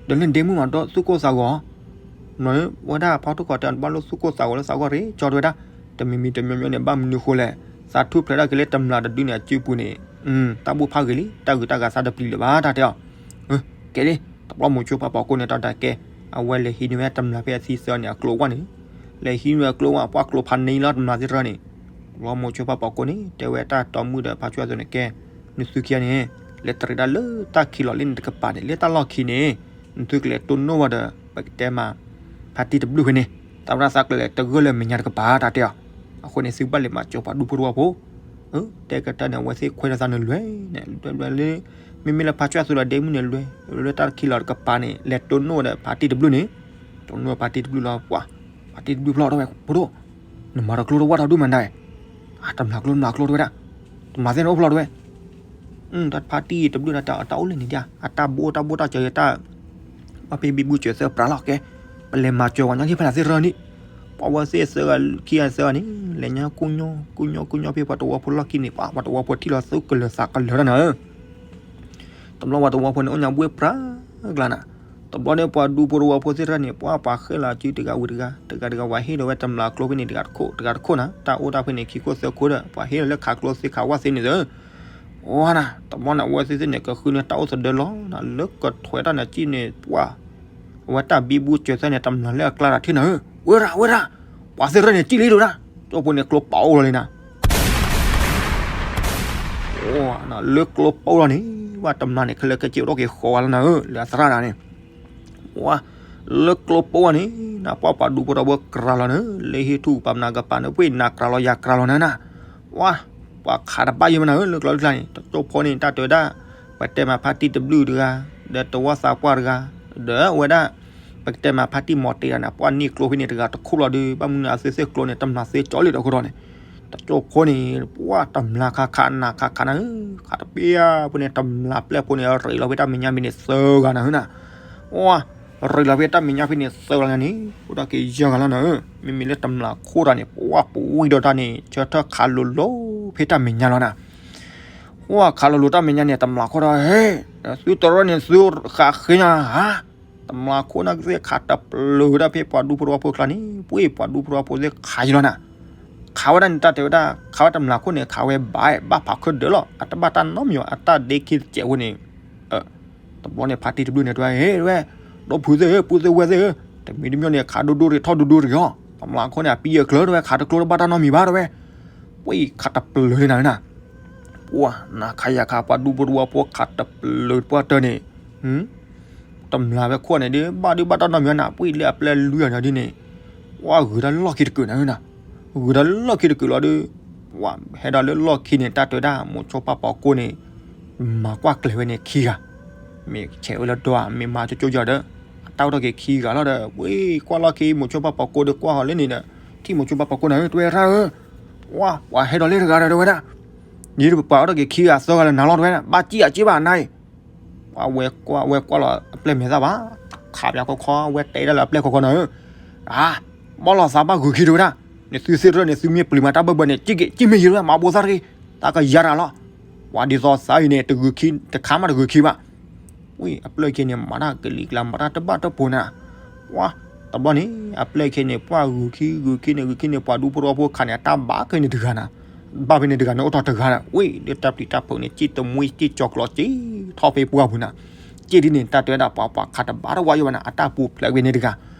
ဒီးလၢဒ့မုၣ်မးဒီးသူၣ်ကိၢ်သးဂီၤ ဝဲဒၣ်ဖးထီၣ်ခီၣ်တဲဘၣ်လိၣ်သူၣ်ကိၢ်သးဂီၤလၢသးဂီၢ်ရ့ၣ်ကၠီတဝဲဒၣ်, တမံၤမံၤတမံၤမံၤန့ၣ် ဘၣ်မနုၤဃိလဲၣ်, သးထူၣ်ဖျဲးတၢ်က့ၤလၢတမျၢ်တဒုန့ၣ် အစုပူၤန့ၣ်, တၢ်ဘိၣ်ဖးဂ့ၤလံ တၢ်ဂုၤတၢ်ဂၤသးတပျံၤလၢၤဘၣ် တၢ်တဲအီၤ, ကဲလံ, တဘျီမိၤဆိဖးပီၤကိးန့ၣ် တၢ်တဲကဲ, အဝဲလဲၤဟံးန့ၢ်ဝဲတမျၢ်ဖဲအသံသၢန့ၣ် အကျိဝၣ်န့ၣ်, လဲၤဟံးန့ၢ်အကျိဝၣ် ပှၢ်ကျိဖးန့ၢ်လီၤတမျၢ်သ့ၣ်တဖၣ်န့ၣ်, တဘျီမိၤဆိဖးပီၤကိးန့ၣ် တဲဝဲတၢ်တီမုၣ်ဒီးဖးဆွဲၣ်အသိးန့ၣ်ကဲ, နသုခံဂၤန့ၣ်, လဲၤတရံးဒၣ်လၢတၢ်ခံးလီၤလၢန့ၣ်တကပၤန့ၣ် လၢတၢ်လီၢ်ခံန့ၣ်, နသုကလဲၤတိၢ်နီၣ်ဝဲဒီး ပကတဲမး ဖါတံၢ်တဘျုၣ်ဖဲန့ၣ်, သးဝဲဒၣ်သးကလဲၤတဂၢၢ်လၢမဲာ်ညါတကပၤ တၢ်တဲအီၤ, အဃိန့ၣ် သုဘၣ်လဲၤမၤစၢၤပှၤဒူဖိတဝီဖိ, တဲကတၢၢ်န့ၣ် အဝဲသ့ၣ်ခွဲးဒီးသးန့ၣ်လွဲၢ်န့ၣ် လွဲၢ်လွဲၢ်လၢ, မ့မ့ၢ်လၢဖါဆွဲၣ်အသိးဒီးဒ့မုၣ်န့ၣ်လွဲၢ်, လၢတၢ်ခံးလီၤတကပၤန့ၣ် လဲၤတိၢ်နီၣ်ဝဲဒီးဖါတံၢ်တဘျုၣ်န့ၣ်, တိၢ်နီၣ်ဝဲဖါတံၢ်တဘျုၣ်လီၤပှၤ, ဖါတံၢ်တဘျုၣ်ဖျီၣ်ထီၣ်ဝဲ ဖိဒိၣ်, နမၤတကျိတဝၣ်ထီၣ်ဒူၣ်မးနၤ, တမျၢ်ကျိတမျၢ်ကျိတဝဲဒၣ်, တမၤသ့ၣ်န့ၣ်အိၣ်ဖျီၣ်တဝဲ တၢ်ဖါတံၢ်တဘျုၣ်န့ၣ် တၢ်အိၣ်လၢန့ၣ်ဒၣ် အတၢ်ဘိၣ်တၢ်ဘိၣ်တၢ်စၢၤယတၢ်, ဘၣ်ဖဲဘံဘူစၢၤသၢပြးလီၤကဲ, ပလဲၤမၤစၢၤပှၤညီခံဖဲလၢသ့ၣ်ရၢန့ၣ်, ပှၤဝဲသ့ၣ်သၢဂၤခံဂၤသၢဂၤန့ၣ် လဲၤညါကူညီ ကူညီကူညီဖဲပှၤတဝီဖိလီၢ်ခံန့ၣ် ပှၤတဝီဖိထံၣ်လီၤသူၣ်ကလၢၤသးကလၢၤတၢ်နၤဧၢ, တဘျီပှၤတဝီဖိန့ၣ်အိၣ်ညါဘှ့ၣ်ပြးကျါနၤ, တဘျီန့ၣ်ပှၤဒူဖိတဝီဖိသ့ၣ်တဖၣ်န့ၣ် ပှၤပှၤဃ့ၢ်လီၤစုတဂၤဝံၤတဂၤ တဂၤတဂၤပှၤဟ့ၣ်လီၤဝဲတမျၢ်ကျိဖဲန့ၣ်တဂၤတခိၣ် တဂၤတခိၣ်နၤ တၢ်အိၣ်တၢ်ဖဲန့ၣ် ခံခိၣ်သၢခိၣ်ဒီးပှၤဟ့ၣ်လီၤလၢခးကျိသ့ခးဝၣ်သ့န့ၣ်သၢ ဝါနၤ, တဘျီန့ၣ် အဝဲသ့ၣ်သ့ၣ်န့ၣ် ကဃုန့ၢ်တၢ်အိၣ်သဒၢလီၤနၤ လၢကထွဲးတၢ်န့ၣ်စံၣ်န့ၣ် ပှၤ, အဝဲတၢ်ဘံဘူစၢၤသၢန့ၣ် တမျၢ်လၢအကျါတၢ်ထံၣ်နၤဧၢ, ဝဲဒၣ် ဝဲဒၣ်, ပှၤသ့ၣ်ရၢန့ၣ် စံၣ်လံတဝဲဒၣ်, ကၠိဖိန့ၣ်ကျိပာ်အိၣ်လီၤလံနၤ လၢကျိပာ်အိၣ်လီၤန့ၣ် ဘၣ်တမျၢ်န့ၣ်ခဲလၢာ်ခဲဆ့အိၣ်ထီၣ်က့ၤဃီဝဲလီၤနၤဧၢ လၢအသရၣ်တဂၤန့ၣ် ဝါ, လၢကျိပာ်ဝဲန့ၣ် နပှၤပှၤဒူဖိတဝီဖိကြၤလီၤနၤ လၢဟံၣ်ထူၣ်ပာ်ပနၢ်ကပၤန့ၣ် ပှ့ၤနၤကြၤလီၤယၤကြၤလီၤနၤနၤ, ဝါ, ပှၤခးတဘၣ်ယဲၢ်မနၤဧၢ လၢကျိလၢကျါန့ၣ် တကၠိဖိန့ၣ် တၢ်တဲဝဲဒၣ်, ပတဲမးဖါတံၢ်တဘျုၣ်တဂၤ, ဒီးတဝီသးပှၢ်တဂၤ, ဒီးဝဲဒၣ်, ပကတဲမးဖါတံၢ်မီၤတ့တဂၤန့ၣ် ပှၤနံၣ်ကျိဖဲန့ၣ်တဂၤတခိၣ်လီၤဒီး ဘၣ်မနုၤအသုသ့ၣ်ကျိန့ၣ် တမျၢ်သ့ၣ်ကၠီလံဒီးခိၣ်ဒီးန့ၣ်, တကၠိဖိန့ၣ် ပှၤတမျၢ်ခးခးနၤခးခးနၤဧၢ, ခးတပ့ၢ်ဧါဖိန့ၣ် တမျၢ်ပျဲၢ်ဖိန့ၣ် ရ့းလီၤဖဲတၢ်မဲာ်ညါဖဲန့ၣ်သၢဂၤနၤဧၢနၤ, ဝါ ရ့းလီၤဖဲတၢ်မဲာ်ညါဖဲန့ၣ်သၢဂၤန့ၣ် အိၣ်ဒၣ်က့ၤယဲၢ်ဂၤလီၤနၤဧၢ, မ့မ့ၢ်လၢတမျၢ်ခိၣ်တဂၤန့ၣ် ပှၤပဝံၤဒီးတၢ်န့ၣ် ဆၢထၢၣ်ခးလိၤလိၤဖဲတၢ်မဲာ်ညါလီၤနၤ, ဝါခးလိၤလိၤတၢ်မဲာ်ညါန့ၣ် တမျၢ်ခိၣ်ဒီး ဟဲ, သုတရၢန့ၣ် သုဃးဃ့ညါဧါ, တမျၢ်ခိၣ်န့ၣ်ကသ့ၣ်ခးတပျုာ်ဝဲဒၣ်ဖဲပှၤဒူဖိတဝီဖိကျါန့ၣ် ပှ့ၤပှၤဒူဖိတဝီဖိသ့ၣ်ခးယံၤလီၤနၤ, ခးဝဲဒၣ်န့ၣ် တၢ်တဲဝဲဒၣ် ခးဝဲတမျၢ်ခိၣ်န့ၣ် ခးဝဲဘၣ် ဘၣ်ဖးခုဒၢးလီၤ အတဘၣ်တၢ်နီတမံၤ အတၢ်ဒ့ခံတစဲးဖိန့ၣ် တဘျီန့ၣ် ဖါတံၢ်တဘျုၣ်န့ၣ် တဲဝဲ ဟဲ တဲဝဲ, ဒီပုၢ်သ့ၣ်ဧၢ ပုၢ်သ့ၣ်ဝဲၢ်သ့ၣ်ဧၢ, တမံၤတမံၤန့ၣ် ခးဒိၣ်ဒိၣ်ရ့ၣ်ထီၣ်ဒိၣ်ဒိၣ်ရ့ၣ်အီၤ, တမျၢ်ခိၣ်န့ၣ် အပံအကျၢၤတဲဝဲ ခးတကျိတဘၣ်တၢ်နီတမံၤဘၣ်တဲဝဲ, ပှၤခးတပျုာ်လံနၤနၤ, ပှၤနၤခးယၤခး ပှၤဒူဖိတဝီဖိခးတပျုာ်ပှၢ်တၢၢ်န့ၣ် တမျၢ်ဝဲခိၣ်န့ၣ်ဒီး ဘၣ်ဒုးဘၣ်တၢ်နီတမံၤနၤ ပှၤလၢအပျဲၢ်လွံၢ်ဂၤန့ၣ်ဒ်န့ၣ်, ပှၤဂုၤတၢ်လၢလီၢ်ခံတကုာ်နၤနၤ, ဂုၤတၢ်လၢလီၢ်ခံတကုာ်လီၤဒီး, ပှၤဟဲဒီးလၢလီၢ်ခံန့ၣ် တၢ်တဲဝဲဒၣ် မိၤဆိဖးပီၤကိၢ်န့ၣ်, မၤကွၢ်ကျဲၤဝဲန့ၣ်ခံဂၤ, မ့ၢ်ဆဲးဝဲလၢဒီး မ့ၢ်မၤကၠိကၠိယၤဒီး, အတၢ်အိၣ်ထီၣ်က့ၤခံဂၤလီၤဒီး ဝဲကွၢ်လီၢ်ခံ မိၤဆိဖးပီၤကိၢ်ဒီးကွၢ်ဟီၤလၢန့ၣ်ဒီး, ထံၣ်မိၤဆိဖးပီၤကိၢ်နၤဧၢ တဲဝဲရၣ်ဧၢ, ပှၤဟဲဒီးလၢတဂၤဒီးတဲဝဲဒၣ် ဒ်ပပှၤအိၣ်ထီၣ်က့ၤခံဂၤသၢဂၤလၢနၤလီၤတဲဝဲဒၣ် ဘၣ်စံၣ်အစ့ဘၣ်နၤအံၤ, ပှၤဝဲကွၢ်ဝဲကွၢ်လီၤအပျဲၢ်မဲာ်သၣ်ဘၣ်, ခးပၠးခီခီ ဝဲတဲဒၣ်လၢအပျဲၢ်ခီခီနၤဧၢ, အါ, ဘီၣ်လီၤသးဘၣ်ဂုၤခံတဲဝဲဒၣ်, နသုသ့ၣ်တဖၣ်န့ၣ် သုမ့ၢ်ပျံၤမးတၢ်ဘၢၣ်ဘၢၣ်န့ၣ် စံၣ်က့ၤ စံၣ်မ့ၢ်ယံၤတဲဝဲ မၤဘိးသၣ်တဂ့ၤ, တၢ်ကယၤတဂၤလီၤ, ပှၤဒ်သိးသးအံၤန့ၣ် တဂုၤခံ တခါမးတဂုၤခံဘၣ် ဝံၤအပျဲၢ်ခံန့ၣ် မၤတၢ်ကလံၤကျါ မၤတၢ်တဘၣ်တၢၢ်ပူၤနၤ, ဝါ, တဘျီန့ၣ် အပျဲၢ်ခံန့ၣ် ပှၤဂုၤခံ ဂုၤခံန့ၣ် ဂုၤခံန့ၣ် ပှၤဒူဖိတဝီဖိခးန့ၣ် အတၢ်ဘၣ်ခဲန့ၣ်တဂၤနၤ, ဘၣ်ဖဲန့ၣ်တဂၤန့ၣ် အိၣ်ထီၣ်တဂၤဒီး ဝံၤ လၢတၢ်ပျံၤတၢ်ဖုးန့ၣ် စံၣ်တမှံစံၣ်ကၠီၤကျီးစံၣ်ထီၣ်ဖဲပှၢ်ပူၤနၤ, စံၣ်ဒ်န့ၣ် တၢ်တဲဝဲဒၣ် ပှၤပှၤခးတဘၣ်တဝါယိဘၣ်နၤ အတၢ်ပူၤဖျဲးဝဲန့ၣ်တဂၤ,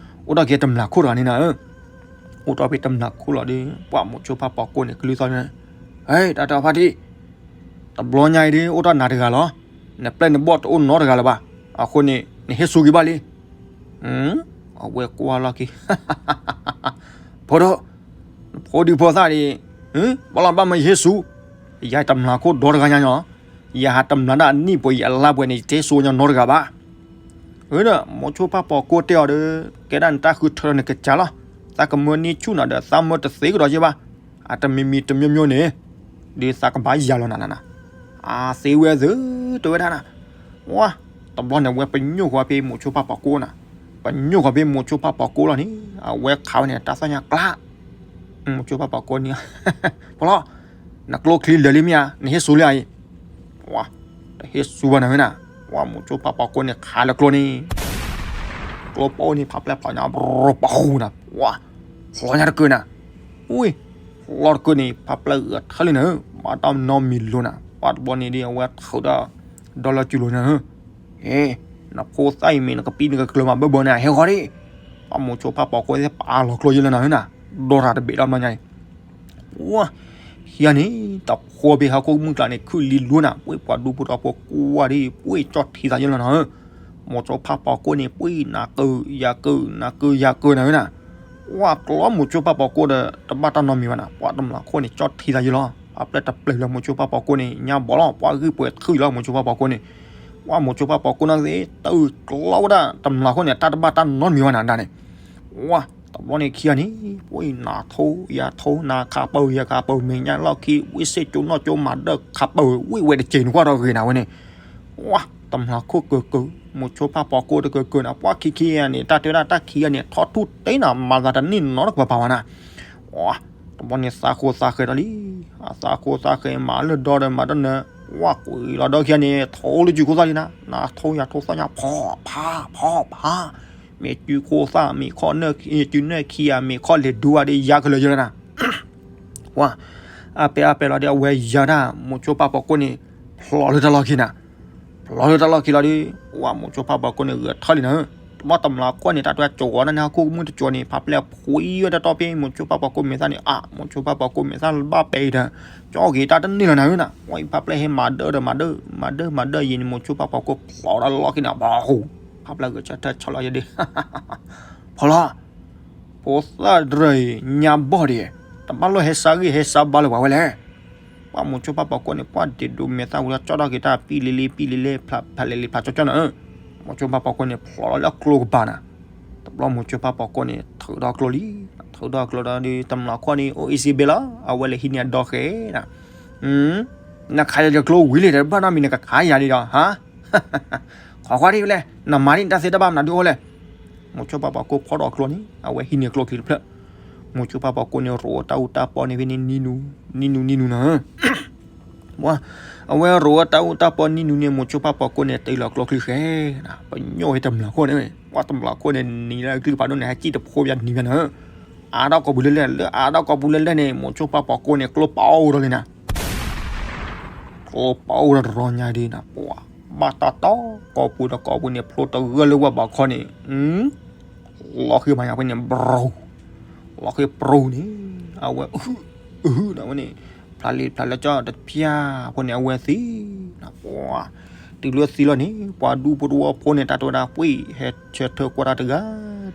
အိၣ်ထီၣ်က့ၤတမျၢ်ခိၣ်တဂၤန့ၣ်နၤဧၢ အိၣ်ထီၣ်ဖဲတမျၢ်ခိၣ်လီၤဒီး ပှၤမိၤဆိဖးပီၤကိၢ်န့ၣ် ကလုၢ်သီၣ်န့ၣ်, ဟဲ တၢ်တဲဖါတံၢ်, တဘျီညါအံၤဒ် အိၣ်ထီၣ်နၤတဂၤလီၤ, နပျဲၢ်နဘီၣ်တအိၣ်နီတဂၤလၢၤဘၣ်, အဃိန့ၣ် နဟ့ၣ်ဆူၣ်ဂ့ၤဘၣ်လံ. အဝဲကွၢ်လီၢ်ခံ, ဖိဒိၣ်, ဖိဒံဖိသၣ်ဒံး, ဘၣ်လီၤဘၣ်မၢယဟ့ၣ်ဆူၣ်, ယတမျၢ်ခိၣ်ဒီတဂၤညါညီ, ယဟးတမျၢ်ဒၣ်အနံၣ်ပှဲၤယအလါပှဲၤန့ၣ် ယတဟ့ၣ်ဆူၣ်ညီနီတဂၤဘၣ်. ဒီး မိၤဆိဖးပီၤကိၢ်တဲအီၤဒီး, ကဲဒၣ်နတၢ်ဃုထၢလီၤနကစၢ်လီၤ, သးကမၢန့ၢ်ဆူၣ်နၤဒီး သးမၢတသ့ကဒီးယဲဘၣ်, အတမံၤမံၤတမျိုးမျိုးန့ၣ်, ဒ်သးကဘၣ်ယၤလီၤနၤနၤနၤ, အသ့ဝဲသ့ၣ်တဲဝဲဒၣ်နၤ, ဝါ, တဘျီန့ၣ် အဝဲပညိၣ်ဃီဖဲမိၤဆိဖးပီၤကိၢ်နၤ, ပညိၣ်ဃီဖဲမိၤဆိဖးပီၤကိၢ်လီၤန့ၣ် အဝဲခးဝဲန့ၣ် တၢ်သီၣ်ညါကျါ, မိၤဆိဖးပီၤကိၢ်န့ၣ်, ဖီလီၤ, နကျိချံလၢာ်လံမ့ၢ်ဧါ, နဟ့ၣ်ဆူၣ်လံဧါအံၤ, ဝါ, တဟ့ၣ်ဆူၣ်ဘၣ်နၤဝဲနၤ, ဝါ မိၤဆိဖးပီၤကိၢ်န့ၣ် ခးလၢကျိန့ၣ် ကျိပိၢ်န့ၣ် ဖးပျဲၢ်ဖျိးညါ ပဃူနၤ, ဝါ, ဖျိးညါတကၢၢ်နၤ, ဝ့ၢ်, ဖျိးတကၢၢ်န့ၣ် ဖးပျဲၢ်ဂဲၤထၢၣ်လံနၤ, ဘၣ်တၢ်နီတမံၤလိၤနၤ, ပှၤတဘျီန့ၣ်ဒ်အဝဲထုးဒီး ဒီလၢကၠူၤလိၤနၤ, ဟ့ၣ်, နဖိသၣ်အံၤမ့ၢ်နကပံနကကျၢၤမးဘၢဘၢန့ၣ် ဟဲဃီဒံး, ပှၤမိၤဆိဖးပီၤကိၢ်သ့ၣ်ပာ်လီၤကျိယဲလၢနၤနၤ, ဒီရၤတဘ့ၣ်လီၤမးညါအံၤ ဝါ, ခံဂၤန့ၣ် တဖိဖဲဟီၣ်ခိၣ်မုၢ်ကျါန့ၣ် ခုၣ်လံလိနၤ, ပှ့ၤပှၤဒူဖိဒီးဖိကွၢ်ဒံး ပှ့ၤကၠီၣ်ထံသးယဲလီၤနၤ, မိၤဆိဖးပီၤကိၢ်န့ၣ် ပှ့ၤနၤကၢယၤကၢ နၤကၢယၤကၢနၤဝဲနၤ, ဝါကျီမိၤဆိဖးပီၤကိၢ်ဒီး တဘၣ်တၢ်နီတမံၤဘၣ်နၤ, ပှၤတမျၢ်ခိၣ်န့ၣ် ကၠီၣ်ထံသးယဲလီၤ, ပှၤပျဲၢ်တပျဲၢ်လၢမိၤဆိဖးပီၤကိၢ်န့ၣ် ညါဘီလီၤ, ပှၤဂံၢ်ပှဲၤခုၣ်လီၤ မိၤဆိဖးပီၤကိၢ်န့ၣ်, ဝါမိၤဆိဖးပီၤကိၢ်န့ၣ်သ့ၣ် တအုၣ်ကျီဝဲဒၣ်တမျၢ်ခိၣ်န့ၣ် တၢ်တဘၣ်တၢ်နီတမံၤဘၣ်နၤဒၣ်န့ၣ် ဝါ, တဘျီန့ၣ်ခံဂၤန့ၣ် ပှ့ၤနၤထိယၤထိ နၤခးပၢၤယၤခးပၢၤ မဲာ်ညါလီၢ်ခံ ဝံၣ်စ့ၣ်ကၠိနီၢ်ကၠိမၤဒၢၣ်ခးပၢၤ ဝံၣ်ဝဲတက့ၢ်န့ၣ် ကွၢ်ထီၣ်ဂ့ၤနၤဝဲန့ၣ်, ဝါ, တမျၢ်ခိၣ်ကၢၤကၢၤ မိၤဆိဖးပီၤကိၢ်တကၢၤကၢၤနၤ ပှၤခံခံဂၤန့ၣ် တၢ်တဲဝဲဒၣ်တၢ်ခံဂၤန့ၣ် ထီထူၣ်တ့နၤ မၤသးတန့ၢ်နီတကပၤပၤဝဲနၤ ဝါ, တဘျီန့ၣ်သးဃိသးဃဲၤဒီးလံ, အသးဃိသးဃဲၤမၤလၢဒီဒီးမၤဒီနၢၤ, ဝါကွံာ်လီၤဒီခံဂၤန့ၣ် ထိလၢကၠူၤခိၣ်သၣ်လံနၤ, နၤထိယၤထိသၣ်ညါ ဖီဖး ဖီဖး, မ့ၢ်ကၠူၤခိၣ်သၣ် မ့ၢ်ခီၣ်နၢၣ် ကၠူၤနၢၣ်ခံဂၤ မ့ၢ်ခီၣ်လဲၤဒူဝါဒီးယၤကလၢာ်ယဲလီၤနၤ ဝါ, အါပဲအါပဲလီၤဒီး အဝဲယၤဒၣ် မိၤဆိဖးပီၤကိၢ်န့ၣ် ဖျိးလၢတၢ်လီၢ်ခံနၤ, ဖျိးလၢတၢ်လီၢ်ခံလီၤဒီး ဝါ မိၤဆိဖးပီၤကိၢ်န့ၣ် ဂဲၤထၢၣ်လံနၤ, တဘျီတမျၢ်ခိၣ်န့ၣ် တၢ်တဲဝဲကၠီၤဝဲဒၣ်န့ၣ် ဟီၣ်ခိၣ်မုၢ်တကၠီၤန့ၣ် ဖးပျဲၢ်ဖှံဝဲတတီၤဖဲ မိၤဆိဖးပီၤကိၢ်မဲာ်သၣ်န့ၣ် အါ မိၤဆိဖးပီၤကိၢ်မဲာ်သၣ်ဘၣ်ပဲအံၤဒီး ကၠီဂ့ၤတၢ်တန့ၢ်လီၤနၤဧၢနၤ, ဝါအံၤဖးပျဲၢ်ဟဲမၤဒၢဒီးမၤဒၢ မၤဒၢမၤဒၢယံၤန့ၣ် မိၤဆိဖးပီၤကိၢ်ဖျိးဒီးလီၢ်ခံန့ၣ် ဘၣ်ဟူ ဖးပျဲၢ်ဂဲၤဆၢထၢၣ်ဆီလီၤယဲဒၣ် ဖီလီၤ ဖိသၣ်တရၢၢ်အံၤ ညါဘီၣ်ဒံး, တဘၣ်လိၣ်ဟဲစါဂံၢ်ဟဲစါဘါလၢပှၤဝဲလဲၣ်. ပှၤမိၤဆိဖးပီၤကိၢ်န့ၣ် ပှၤဒ့းဒိးမဲာ်သၣ်ဝံၤလီၤ ကၠီထီၣ်က့ၤတၢ်ပံလံၤလံၤ ပံလံၤလံၤ ဖျါဖျါလဲၤလံၤ ဖျါကၠီကၠီနၤဧၢ, မိၤဆိဖးပီၤကိၢ်န့ၣ် ဖျိးလီၤလၢကျိကပၤနၤ, တဘျီမိၤဆိဖးပီၤကိၢ်န့ၣ် ထုးထီၣ်ကျိလံ, ထုးထီၣ်ကျိဒီး တမျၢ်ခိၣ်န့ၣ် အိၣ်အ့စ့ဘ့လီၤ, အဝဲလဲၤဟံးန့ၢ်အဒီဃဲနၤ, နခးယၤယကျိဝံၤလံဒီး ဘၣ်နီတမံၤနကခးယၤဒံးဒီး ဟါ ခီကွၢ်ဒံးဝဲလဲၣ်, နမၤဒ်နတၢ်သ့တၢ်ဘၣ်မနုၤဒုးအိၣ်လဲၣ်. မိၤဆိဖးပီၤကိၢ်ဖီၣ်ဒီးကျိန့ၣ် အဝဲဟံးန့ၢ်ကျိချံတဖျၢၣ်, မိၤဆိဖးပီၤကိၢ်န့ၣ် ရိးတၢ်အူတၢ်ပီန့ၣ်ဖဲန့ၣ် နံၤနူၤ နံၤနူၤ နံၤနူၤနၤ, အဝဲရိးဝဲတၢ်အူတၢ်ပီနံၤနူၤန့ၣ် မိၤဆိဖးပီၤကိၢ်န့ၣ် တ့လီၤကျိချံဃဲနၤ, ပညိၣ်ဟဲတမျၢ်ခိၣ်န့ၣ်, ပှၤတမျၢ်ခိၣ်န့ၣ် နံၤလၢအကလုၢ်ဖးဒိၣ်န့ၣ် ဟဲကံၣ်တဖိဘၣ်နံၤဘၣ်နၤ, အါထီၣ်ကိာ်ပူၤလၢလဲၣ် လၢအါထီၣ်ကိာ်ပူၤလၢလဲၣ်န့ၣ် မိၤဆိဖးပီၤကိၢ်န့ၣ် ကျိပာ်အိၣ်ဒီးလံနၤ ကျိပာ်အိၣ်ဒီးတရီညါဒ်နၤ, ပှၤဘၣ်တၢ်တီ ကိာ်ပူၤဒီးကိာ်ပူၤန့ၣ် ဖျိတဂၢၢ်လၢဝဲဘၣ်ခီန့ၣ်, လီၤဃ့မၤညါဖဲန့ၣ် ဘြူၤ, လီၤဃ့ပြူၤန့ၣ်, အဝဲ အဟုနၤဝဲန့ၣ်, ဖျါလံဖျါလၢကၠီတပျၢ်ဖိန့ၣ် အဝဲသံနၤ, ပှၤ တုၤလၢသံလီၤန့ၣ် ပှၤဒူဖိတဝီဖိန့ၣ် တၢ်တဲဝဲဒၣ် ပှ့ၤဟဲဆၢထၢၣ်ကွၢ်တၢ်တဂၤ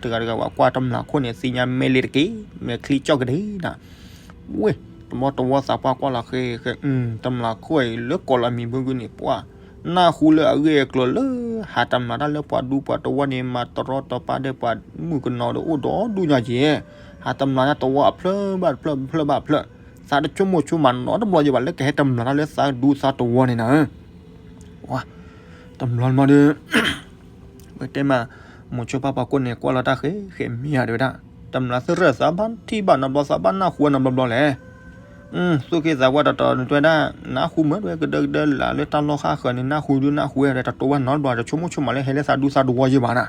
တဂၤတဂၤ ပှၤကွၢ်တမျၢ်ခိၣ်န့ၣ် သ့ၣ်ညါမဲာ်လ့တက့ၢ် မဲာ်ချံကၠီၣ်ကဒ့နၤ, ဝ့ၢ် တဘျီတဝီသးပှၢ်ကွၢ်လီၤဃဲဃဲ, တမျၢ်ခိၣ်အံၤလၢကိးလီၤမံၤဘုဂုန့ၣ် ပှၤ နၢ်ဟူလၢအဂ့ၢ်အကျိၤလၢ ဟးတမျၢ်တၢ်လၢပှၤဒူပှၤတဝီန့ၣ် မၤတရီတပါဒီးပှၤမုၣ်ကနီၤဒီးအိၣ်ဒီးဒူၣ်ညါက့ၤ, ဟးတမျၢ်တၢ်တဝီအဖျၢၣ်ဘၣ်တဖျၢၣ် ဖျၢၣ်ဘၣ်ဖျၢၣ်, သးတဆိကမိၣ်ဆိကမးနီတဘျီယဘၣ် လၢကဟဲတမျၢ်တၢ်လၢသးဒူသးတဝီန့ၣ်နၤ, ဝါ တမျၢ်တမျၢ်ဒီး ပတဲမး မိၤဆိဖးပီၤကိၢ်န့ၣ် ကွၢ်လီၤတၢ်ဃဲဃဲမ့ၢ်ဧါတဲဝဲဒၣ်, တမျၢ်သရၣ်သးဘၣ်ထံၣ်ဘၣ်နီတဘျီ သးဘၣ်နၢ်ဟူနီတဘျီဘျီလဲၣ်, သူၣ်က့သးပှၢ်တတီၤနတဲဒၣ် နၢ်ဟူမ့ၢ်တဲဝဲကဒၢကဒၢလၢတၢ်လီၢ်ဃၣ်ဃၢၤန့ၣ် နၢ်ဟူဒုနၢ်ဟူဝဲဒီး တတိဝဲနီတဘျီ တဆိကမိၣ်ဆိကမးလၢဟဲလၢသးဒူသးတဝီယဘၣ်နၤ,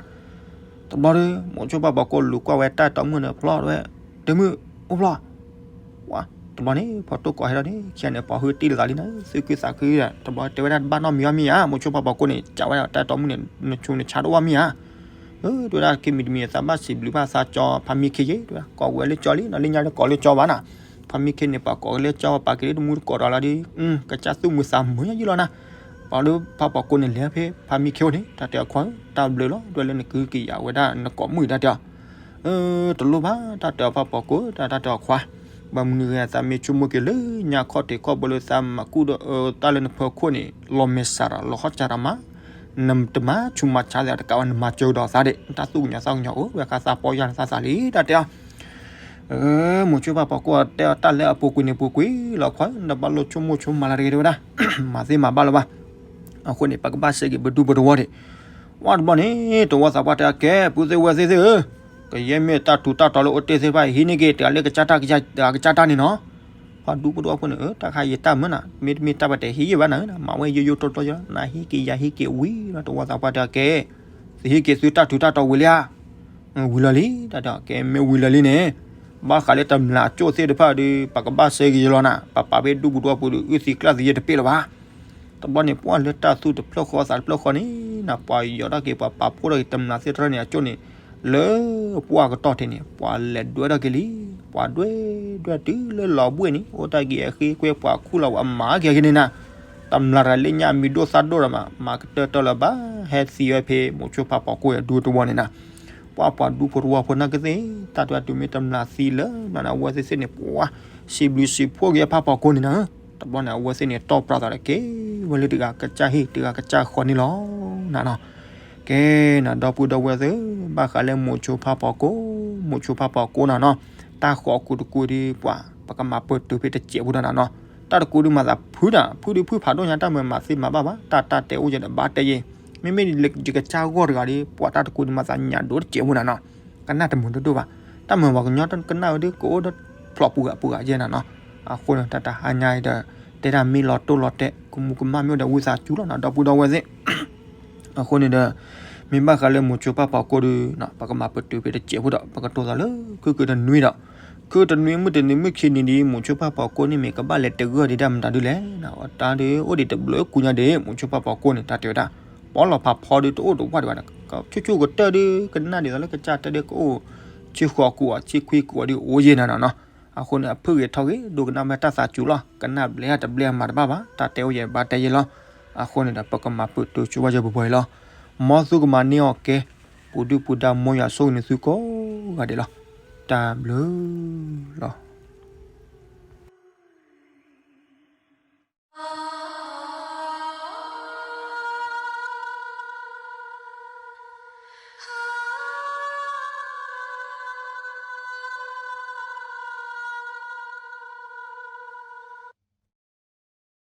တဘျီဒီး မိၤဆိဖးပီၤကိၢ်လူၤကွၢ်ဝဲတၢ်တီမုၣ်န့ၣ် ဖျီဝဲ, တမုၣ် အိၣ်ဖျီ ဝါ တဘျီန့ၣ် ဖီတိၢ်ကိးဟဲထီၣ်န့ၣ် ခံဂၤန့ၣ် ပှၤဟုတ့ၢ်လၢသးလံနၤ သူၣ်ခုသးခုဒီး တဘျီတဲဝဲဒၣ်ဘၣ်နီတမံၤဘၣ်မ့ၢ်ဧါ မိၤဆိဖးပီၤကိၢ်န့ၣ် ကးဝဲဒၣ်တၢ်တီမုၣ်န့ၣ် နဆူးနဆါတအိၣ်ဘၣ်မ့ၢ်ဧါ, တဲဝဲဒၣ် တမံၤတမံၤ သးဘၣ်စံးဘျုးဘၣ်သးကၠီ ဖါမံခ့ယ့ တဲဝဲဒၣ် ကိးဝဲလၢကၠီလံ နီၢ်လၢညါလၢကိးလၢကၠီဘၣ်နၤ, ဖါမံခ့န့ၣ် ပှၤကိးက့ၤလၢကၠီ ပှၤက့ၤလၢတမူတကိးဒီးလီၤဒီး ကစၢ်သူၣ်မုာ်သးမုာ်ညါယုၢ်လီၤနၤ, ပ အီၤဒီးဖးပီၤကိန့ၣ် လဲၤဖဲဖးမံခ့အိၣ်န့ၣ် တၢ်တဲအီၤခွါဧၢ တၢ်ဘျုးလီၤ ဒွဲၣ်လၢနကဟုကယာ်ဝဲဒၣ်နကိးမုၣ် တၢ်တဲအီၤ, အၢ တလိၣ်ဘၣ် တၢ်တဲအီၤဖးပီၤကိ တၢ်တဲအီၤခွါ, ဘၣ်မနုၤဂ့ၤ သးမ့ၢ်ဆိကမိၣ်က့ၤလၢညါခီၣ်ထံးခီၣ်ဘိလၢသးမၤကူၣ်ဒီးတၢ်လၢနဖီခိၣ်န့ၣ် လီၤမဲာ်ဆှးဒီးလီၤဟီၣ်စၢ်ဒီးမး, နတမၤဆူးမၤဆါသးတကးဘၣ် နမၤစၢၤကဒီးသးဒၣ် တၢ်သူၣ်ကညီၤသးကညီၤအိၣ်ဝဲခါ သးပီၢ်ယၢ်နသးသးလံ တၢ်တဲအီၤ မိၤဆိဖးပီၤကိတဲအီၤ တၢ်လၢအပူၤကွံာ်န့ၣ်ပူၤကွံာ်လီၤခွါ, နဘၣ်လိၣ်ဆိကမိၣ်ဆိကမးလၢတဂ့ၤတဲဝဲဒၣ်, မၤသ့မၤဘၣ်လၢၤဘၣ်. အဃိန့ၣ် ပကဘၣ်စဲက့ၤပဒူပတဝီၢ်န့ၣ်, ဝဲတဘျီန့ၣ် တဝီသးပှၢ်တဲအကဲ ပုၢ်သ့ၣ်ဝဲၢ်သ့ၣ်သ့ၣ်ဧၢ, ကယဲၢ်မ့ၢ်တၢ်ထူးတၢ်တီၤလၢအိၣ်တ့ၢ်သ့ၣ်တဖၣ် ဟံးန့ၢ်က့ၤ တဂၤလၢကစၢ်တၢ်ကစၢ်တၢ်န့ၣ်နီၤ, ပှၤဒူပတဝီၢ်ဖိန့ၣ် တၢ်ခါယတၢ်မၢ်နၤ မ့တမ့ၢ်တၢ်ပတဲဟံးယံာ်ဘၣ်နၤဧၢ, မၤဝဲယိယိတိတိယဲ နဟံးက့ၤယၤဟံးက့ၤဝံၤလီၤ တဝီသးပှၢ်တဲအကဲ သုဟံးက့ၤသုတၢ်ထူးတၢ်တီၤဝံၤလံဧါ, ဝံၤလၢာ်လံ တၢ်တဲအီၤ ကဲမ့ၢ်ဝံၤလၢာ်လံန့ၣ်, ဘၣ်ဃးလၢတမျးအကၠိၣ်သ့ၣ်တဖၣ်ဒီး ပကဘၣ်စဲက့ၤယလီၤနၤ, ပပာ်ဖဲဒူပူၤဒူပူၤဒီး အုၣ်သံကျၢ်သံယဲတပ့ၢ်လၢၤဘၣ်. တဘျီန့ၣ် ပှၢ်လၢတၢ်သူၣ်တဖျၢၣ်ဃီသးတဖျၢၣ်ဃီန့ၣ် နပှၤယီၤထီၣ်က့ၤ ပှၤပာ်ဖှိၣ်ထီၣ်က့ၤ တမျးသ့ၣ်တဖၣ်န့ၣ် အကၠိၣ်န့ၣ် လၢပှၢ်ကတီၢ်ထံးန့ၣ် ပှၤလဲၤဒွဲၣ်ထီၣ်က့ၤလံ. ပှၤဒွဲၣ်ဒွဲၣ်တုၤလၢလီၤဘှ့ၣ်န့ၣ် အိၣ်တၢ်က့ၤအဃ့ကွဲ ပှၤခူၣ်လီၤဝဲအမၤက့ၤက့ၤန့ၣ်နၤ, တမျးတဂၤလၢညါအမံၤဒိၣ်သၣ်ဒိၣ်ဒီးမး မၤကတၢၢ်တၢၢ်လၢၤဘၣ် ဟဲသံဝဲဖဲမိၤဆိဖးပီၤကိအဒူတဝီၢ်န့ၣ်နၤ, ပှၤပှၤဒူဖိတဝီၢ်ဖိနာ်က့သ့ၣ် တၢ်တဝဲတုၤမ့ၢ်တမျးသံလၢၤဘျီန့ၣ် အဝဲသ့ၣ်သ့ၣ်န့ၣ် ပှၤစံးဘျုးစံးဖှိၣ်က့ၤဖးပီၤကိန့ၣ်နၤ, တဘျီန့ၣ် အဝဲသ့ၣ်န့ၣ် တီၢ်ပြးသးဒီးကဲ ဝဲလၢတဂၤကစၢ်ဟ့ၣ် တဂၤကစၢ်ဃီန့ၣ်လီၤနၤနီၤ. ကဲနၤ ဒီပုၢ်ဒီဝဲၢ်သ့ၣ် ဘၣ်ဃးလၢမိၤဆိဖးပီၤကိ, မိၤဆိဖးပီၤကိနၤနီၤ, တၢ်ဃီၤအကူးတကူးဒ်ပှၤ ပကမၤပတုာ်ဖဲတစဲးဖိဒီးနၤနီၤ, တၢ်တကူးဒ်မၤသးဖုဒၣ် ဖုဒ်ဖုဖးဒိၣ်ညါ တၢ်မၤမၤသ့မၤဘၣ်ဘၣ် တၢ်တၢ်တဲအိၣ်ယဲဒီးဘၣ်တဲယဲ, မ့မ့ၢ်လၢယကစၢ်ဂီၢ်တဂၤဒီး ပှၤတၢ်တကူးဒ်မၤသးညၣ်ဒိၣ်တစဲးဖိနၤနီၤ, ကနၣ်တမုာ်ဒိၣ်ဒိၣ်ဘၣ်, တၢ်မၤပှၤကညီကနၣ်ဝဲဒ်ကအိၣ်ဒီးဖျိးပူၤဂၤပူၤဂၤယဲနၤနီၤ, အဃိန့ၣ် တၢ်တဟါညါဒီး တဲဒၣ်မ့ၢ်လီၤတိၢ်လီၤတဲာ် ကမူကမၣ်မ့ၢ်အိၣ်ဒီးဝံသးစူၤလီၤနၤ ဒီပုၢ်ဒီဝဲၢ်သ့ၣ် အဃိန့ၣ်ဒီး မ့ၢ်ဘၣ်ဃးလၢမိၤဆိဖးပီၤကိဒီး ပကမၤပတုာ်ဖဲတစဲးဖိဒီး ပကတိၤသးလၢ ခုၣ်ခုၣ်တနွံဒီး ခုၣ်တနွံ မုၢ်တနွံ မုၢ်ခံနံၤဒီး မိၤဆိဖးပီၤကိန့ၣ်မ့ၢ်ကဘၣ်လဲၤတဂၢၢ်ဒံးဒၣ်မတၤဒုလဲၣ်, တၢ်ဒုးအိၣ်ဒံးတဘျုးကူညါဒီး မိၤဆိဖးပီၤကိန့ၣ် တၢ်တဲဝဲဒၣ် ပီလီၤဖးဖီဒုးတအိၣ်တဝၢ်ဒံးဘၣ်, ဆူၣ်ဆူၣ်ကတၢၢ်ဒုး ကနၣ်ဒ်သိးလၢကစၢ်တဲဒုးကအိၣ် ဆံဃိးကူးအီၤ ဆံခွံကူးအီၤဒုးအိၣ်ယဲနၤနီၤနီၤ, အဃိန့ၣ် အဖုၣ်ဂ့ၤထီၣ်ဂ့ၤ ဒိကနၣ်မ့ၢ်တၢ်သးစူၤလီၤ, ကနၣ်ဘျဲၣ်တဘျဲၣ်မၤတဘၣ်ဘၣ်, တၢ်တဲအိၣ်ယဲဘၣ်တဲယဲလီၤ, အဃိန့ၣ်ဒီး ပကမၤပတုာ်ဆိဝဲယဲပှဲၤပှဲၤလီၤ, မ်သုကမၤန့ၢ်အီၤကဲ, ပူၤဒုၣ်ပူၤဒါ မ်ယွၤဆိၣ်ဂ့ၤန့ၢ်သုကိးဂၤဒဲးလီၤ, တၢ်ဘျုးလီၤ.